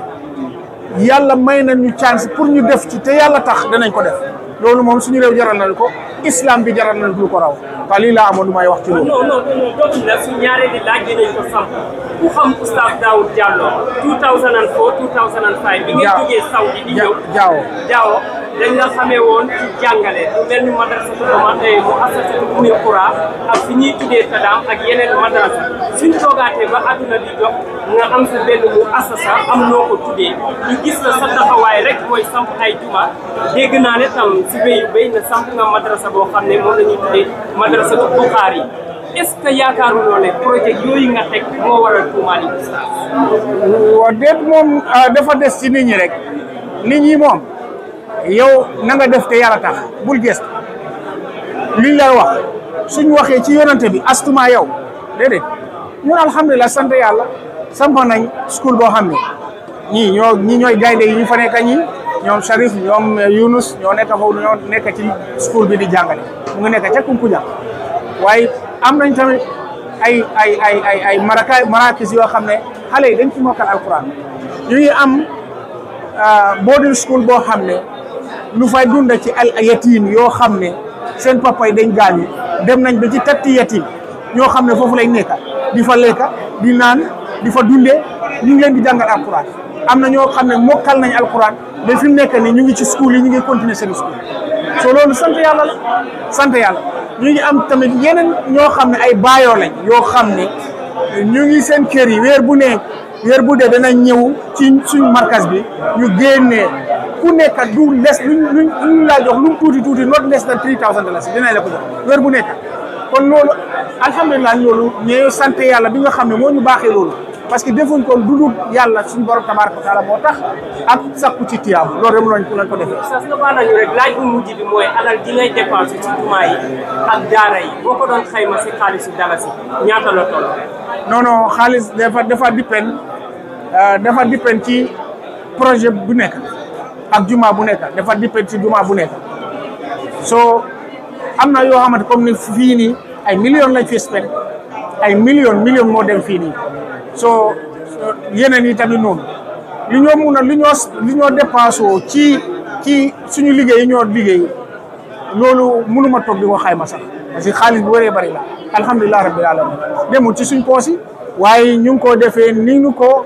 yàlla may nañu chance pour ñu def ci te yàlla tax danañ ko def loolu moom suñu réew jaral nañ ko islam bi jaral nañ lu ko raw waaw lii laa amoon lu may wax ci loolu. non dootul la suñu ñaareeli laaj dinañ ko samp ku xam Oustaz Daoud Diallo 2004 2005 bi ngeen jógee Saudi di ñëw Jaawo dañ la xamee woon ci jàngale lu mel ni madrasa mu assasatu Umul Qura ak fi ñuy tuddee Tadam ak yeneen madrasa suñ toogaatee ba àdduna di jox nga am sa benn mu assasa am noo ko tuddee ñu gis la sa taxawaay rek mooy samp ay juma dégg naa ne tam si béy na samp nga madrasa boo xam ne moom la ñuy tuddee madrasatu Bukhari est-ce que yaakaaruloo ne projet yooyu nga teg moo waral tuumaal yi Oustaz. waaw déet moom dafa des ci nit ñi rek nit ñi moom yow na nga def te yàlla tax bul gëstu liñ lay wax suñ waxee ci yonante bi astuma yow déedéet ñun alhamdulilah sant yàlla samp nañ school boo xam ne ñii ñooy gaynde yi ñu fa nekk ñii ñoom Sharif ñoom Yunus ñoo nekk foofu ñoo nekk ci school bi di jàngale mu ngi nekk ca Kunkuja waaye am nañ tamit ay marakis yoo xam ne xale yi dañ ci mokkal alquran ñu ngi am boarding school boo xam ne lu fay dunda ci al yatim yoo xam ne seen papa yi dañ gaañu dem nañ ba ci tatti yatim ñoo xam ne foofu lañ nekk di fa lekka di naan di fa dundee ñu ngi leen di jàngal alquran am na ñoo xam ne mokkal nañ alquran ba fi mu nekk nii ñu ngi ci school yi ñu ngi continuer seen school so loolu sant yàlla la sant yàlla ñu ngi am tamit yeneen ñoo xam ne ay baayoo lañ yoo xam ne ñu ngi seen kër yi weer bu dee dana ñëw ci suñ markas bi ñu génnee ku nekk du les luñ laa jox lu mu tuuti not less than $3,000 dinañ la ko jox weer bu nekk kon loolu alhamdulilah loolu ñooy sant yàlla bi nga xam ne moo ñu baaxee loolu parce que defuñ ko lu dul yàlla suñu borom tabaraka wa taala moo tax ak sakku ci tiyaabu loolu rek lañ ko defee. Oustaz nga baal nañu rek laaj bu mujj bi mooy alal ji ngay dépensé ci jumaa yi ak daara yi boo ko doon xayma si xaalisu dalasi ñaata la toll. non xaalis dafa dépend ci projet bu nekk ak juma bu nekk dafa dépend ci juma bu nekk so am na yoo xamante comme ni fii nii ay millions lañ fi spend ay millions moo dem fii nii so yeneen yi tamit noonu li ñoo dépensé ci suñu liggéey yi ñoo liggéey loolu mënuma toog di ko xayma sax parce que xaalis bu bëree bëri la alhamdulilah rabbil alamin demul ci suñ poos yi waaye ñu ngi ko defee ni ñu ko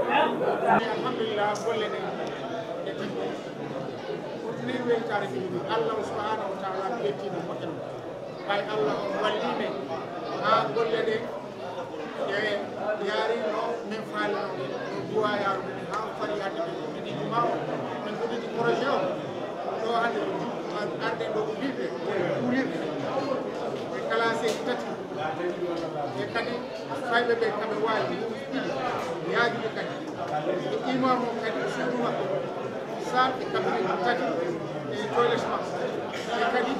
Allah subhanahu wa ta'ala yettino moƴƴen ɓay Allah o wallime ha golle ɗe e yarino min faalino no duwa yarude ha fari adde ɓe ɗiɗi juma o min goɗɗiti projet o ɗo hande arde ɗo ko mbiɓe kuulirde e classé ji tati e kadi fayɓe ɓe kaɓe wawi yaajude kadi e imam o kadi suudu makko sarɗe kabine tati toilet e kadi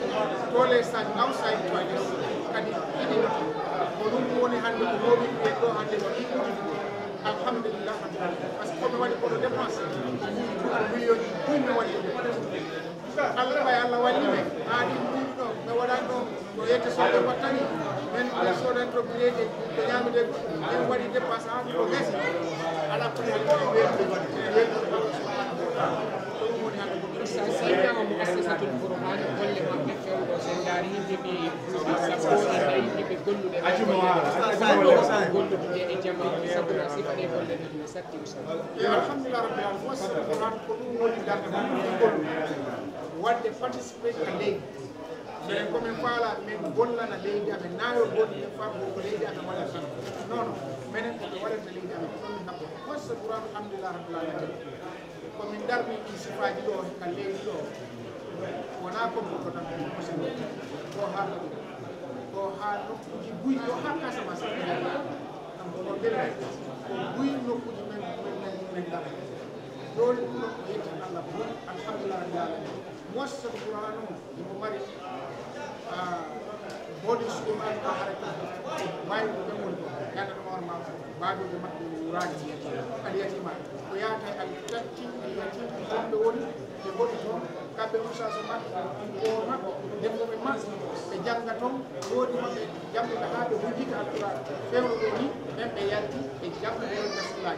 toilet saji outside toilet kadi ɗiɗi ko ɗum woni hannde ko moɓi ɓe ɗo hannde ko ɗiɗi alhamdulillah par ce que komi waɗi koɗo dépense million ɗi mi waɗi Allah ɓay Allah wallime haɗi ɗiɗi ɗo ɓe waɗani ɗo ko yette soɗe battani men ɓe soɗani to bileje ɓe ñamide en waɗi dépense ha ko gasi ala sayyiama muassasatul Qur'an golle maɓɓe fewɗo sen daari yimɓeɓe sappo e nayi yimɓe golluɗe gollude e jama sabuna sifaɗe golle ɗe ne satti alhamdulillah rabbil alamin muassasatul Qur'an ko ɗum woni darde man gollu wadde participé ko leydi minen komin faala min gollana leydi amen nayo goɗɗi e fambo ko leydi amen waɗa tan non minen koɓe waɗata leydi amen ɗomin habbo muassasatul Qur'an alhamdulillah rabbil alamin komin darni ɗi sifaji ɗo ka leydi ɗo wona komi ko tan musidɗo ko ha nokkuji buy ɗo ha Casamance kam kono ɓelle ko buy nokkuji men dara ɗon ɗum ɗo ko yetti Allah bon alhamdulillah rabbil alamin muassasatul Qur'an o imo mari bodi school an ka harata wawi ko ɓe woni ɗo yanda ɗo hoore ma baɗude maɓɓe wuraji aliyatima ko yaata al tatti aliyatima wonɓe woni ɓe goɗi toon kamɓe be ustaz makko ko makko dembo be mas be janga ton wodi mabbe jambe be habe hujjita alquran fewno do ni membe yalti be jambe be rasulullah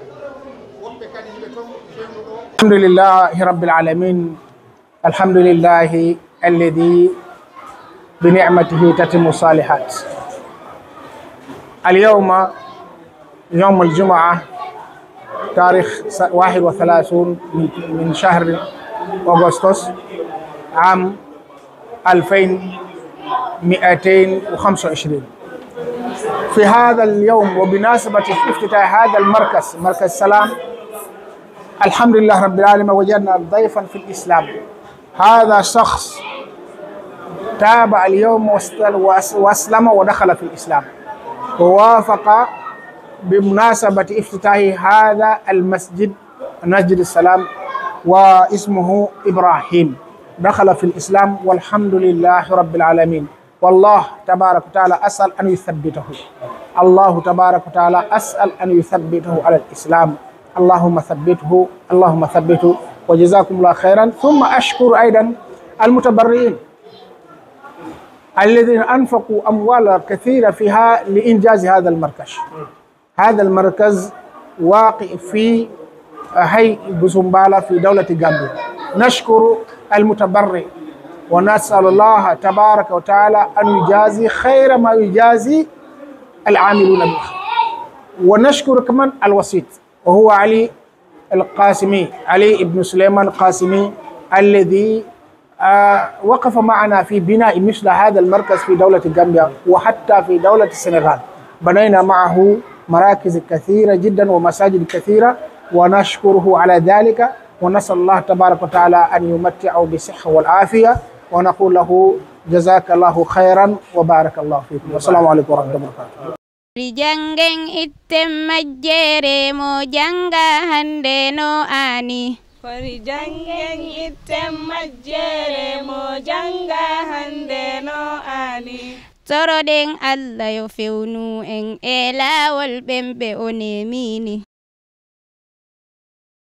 wonbe kadi be ton fewno do alhamdulillahi rabbil alamin alhamdulillahi alladhi بنعمته تتم الصالحات. اليوم يوم الجمعة تاريخ 31 من شهر أغسطس عام 2225. في هذا اليوم وبمناسبة افتتاح هذا المركز مركز سلام الحمد لله رب العالمين وجدنا ضيفا في الإسلام. هذا شخص تابع اليوم وأسلم ودخل في الإسلام ووافق بمناسبة افتتاح هذا المسجد مسجد السلام واسمه إبراهيم دخل في الإسلام والحمد لله رب العالمين. والله تبارك وتعالى أسأل أن يثبته. الله تبارك وتعالى أسأل أن يثبته على الإسلام. اللهم ثبته اللهم ثبته وجزاكم الله خيرا. ثم أشكر أيضا المتبرعين الذين أنفقوا أموالا كثيرة فيها لإنجاز هذا المركز. هذا المركز واقع في حي بوسمبالا في دولة غامبيا. نشكر المتبرع ونسأل الله تبارك وتعالى أن يجازي خير ما يجازي العاملون بالخير. ونشكر كمان الوسيط وهو علي القاسمي، علي ابن سليمان القاسمي الذي وقف معنا في بناء مثل هذا المركز في دولة غامبيا وحتى في دولة السنغال. بنينا معه مراكز كثيرة جدا ومساجد كثيرة ونشكره على ذلك ونسأل الله تبارك وتعالى أن يمتعه بالصحة والعافية ونقول له جزاك الله خيرا وبارك الله فيكم والسلام عليكم ورحمة الله وبركاته. Rijangeng item majere mo janga hande no ani. Fari jangeng item majere mo janga hande no ani. Toro deng Allah yo fewnu en ela wal bembe o nemini.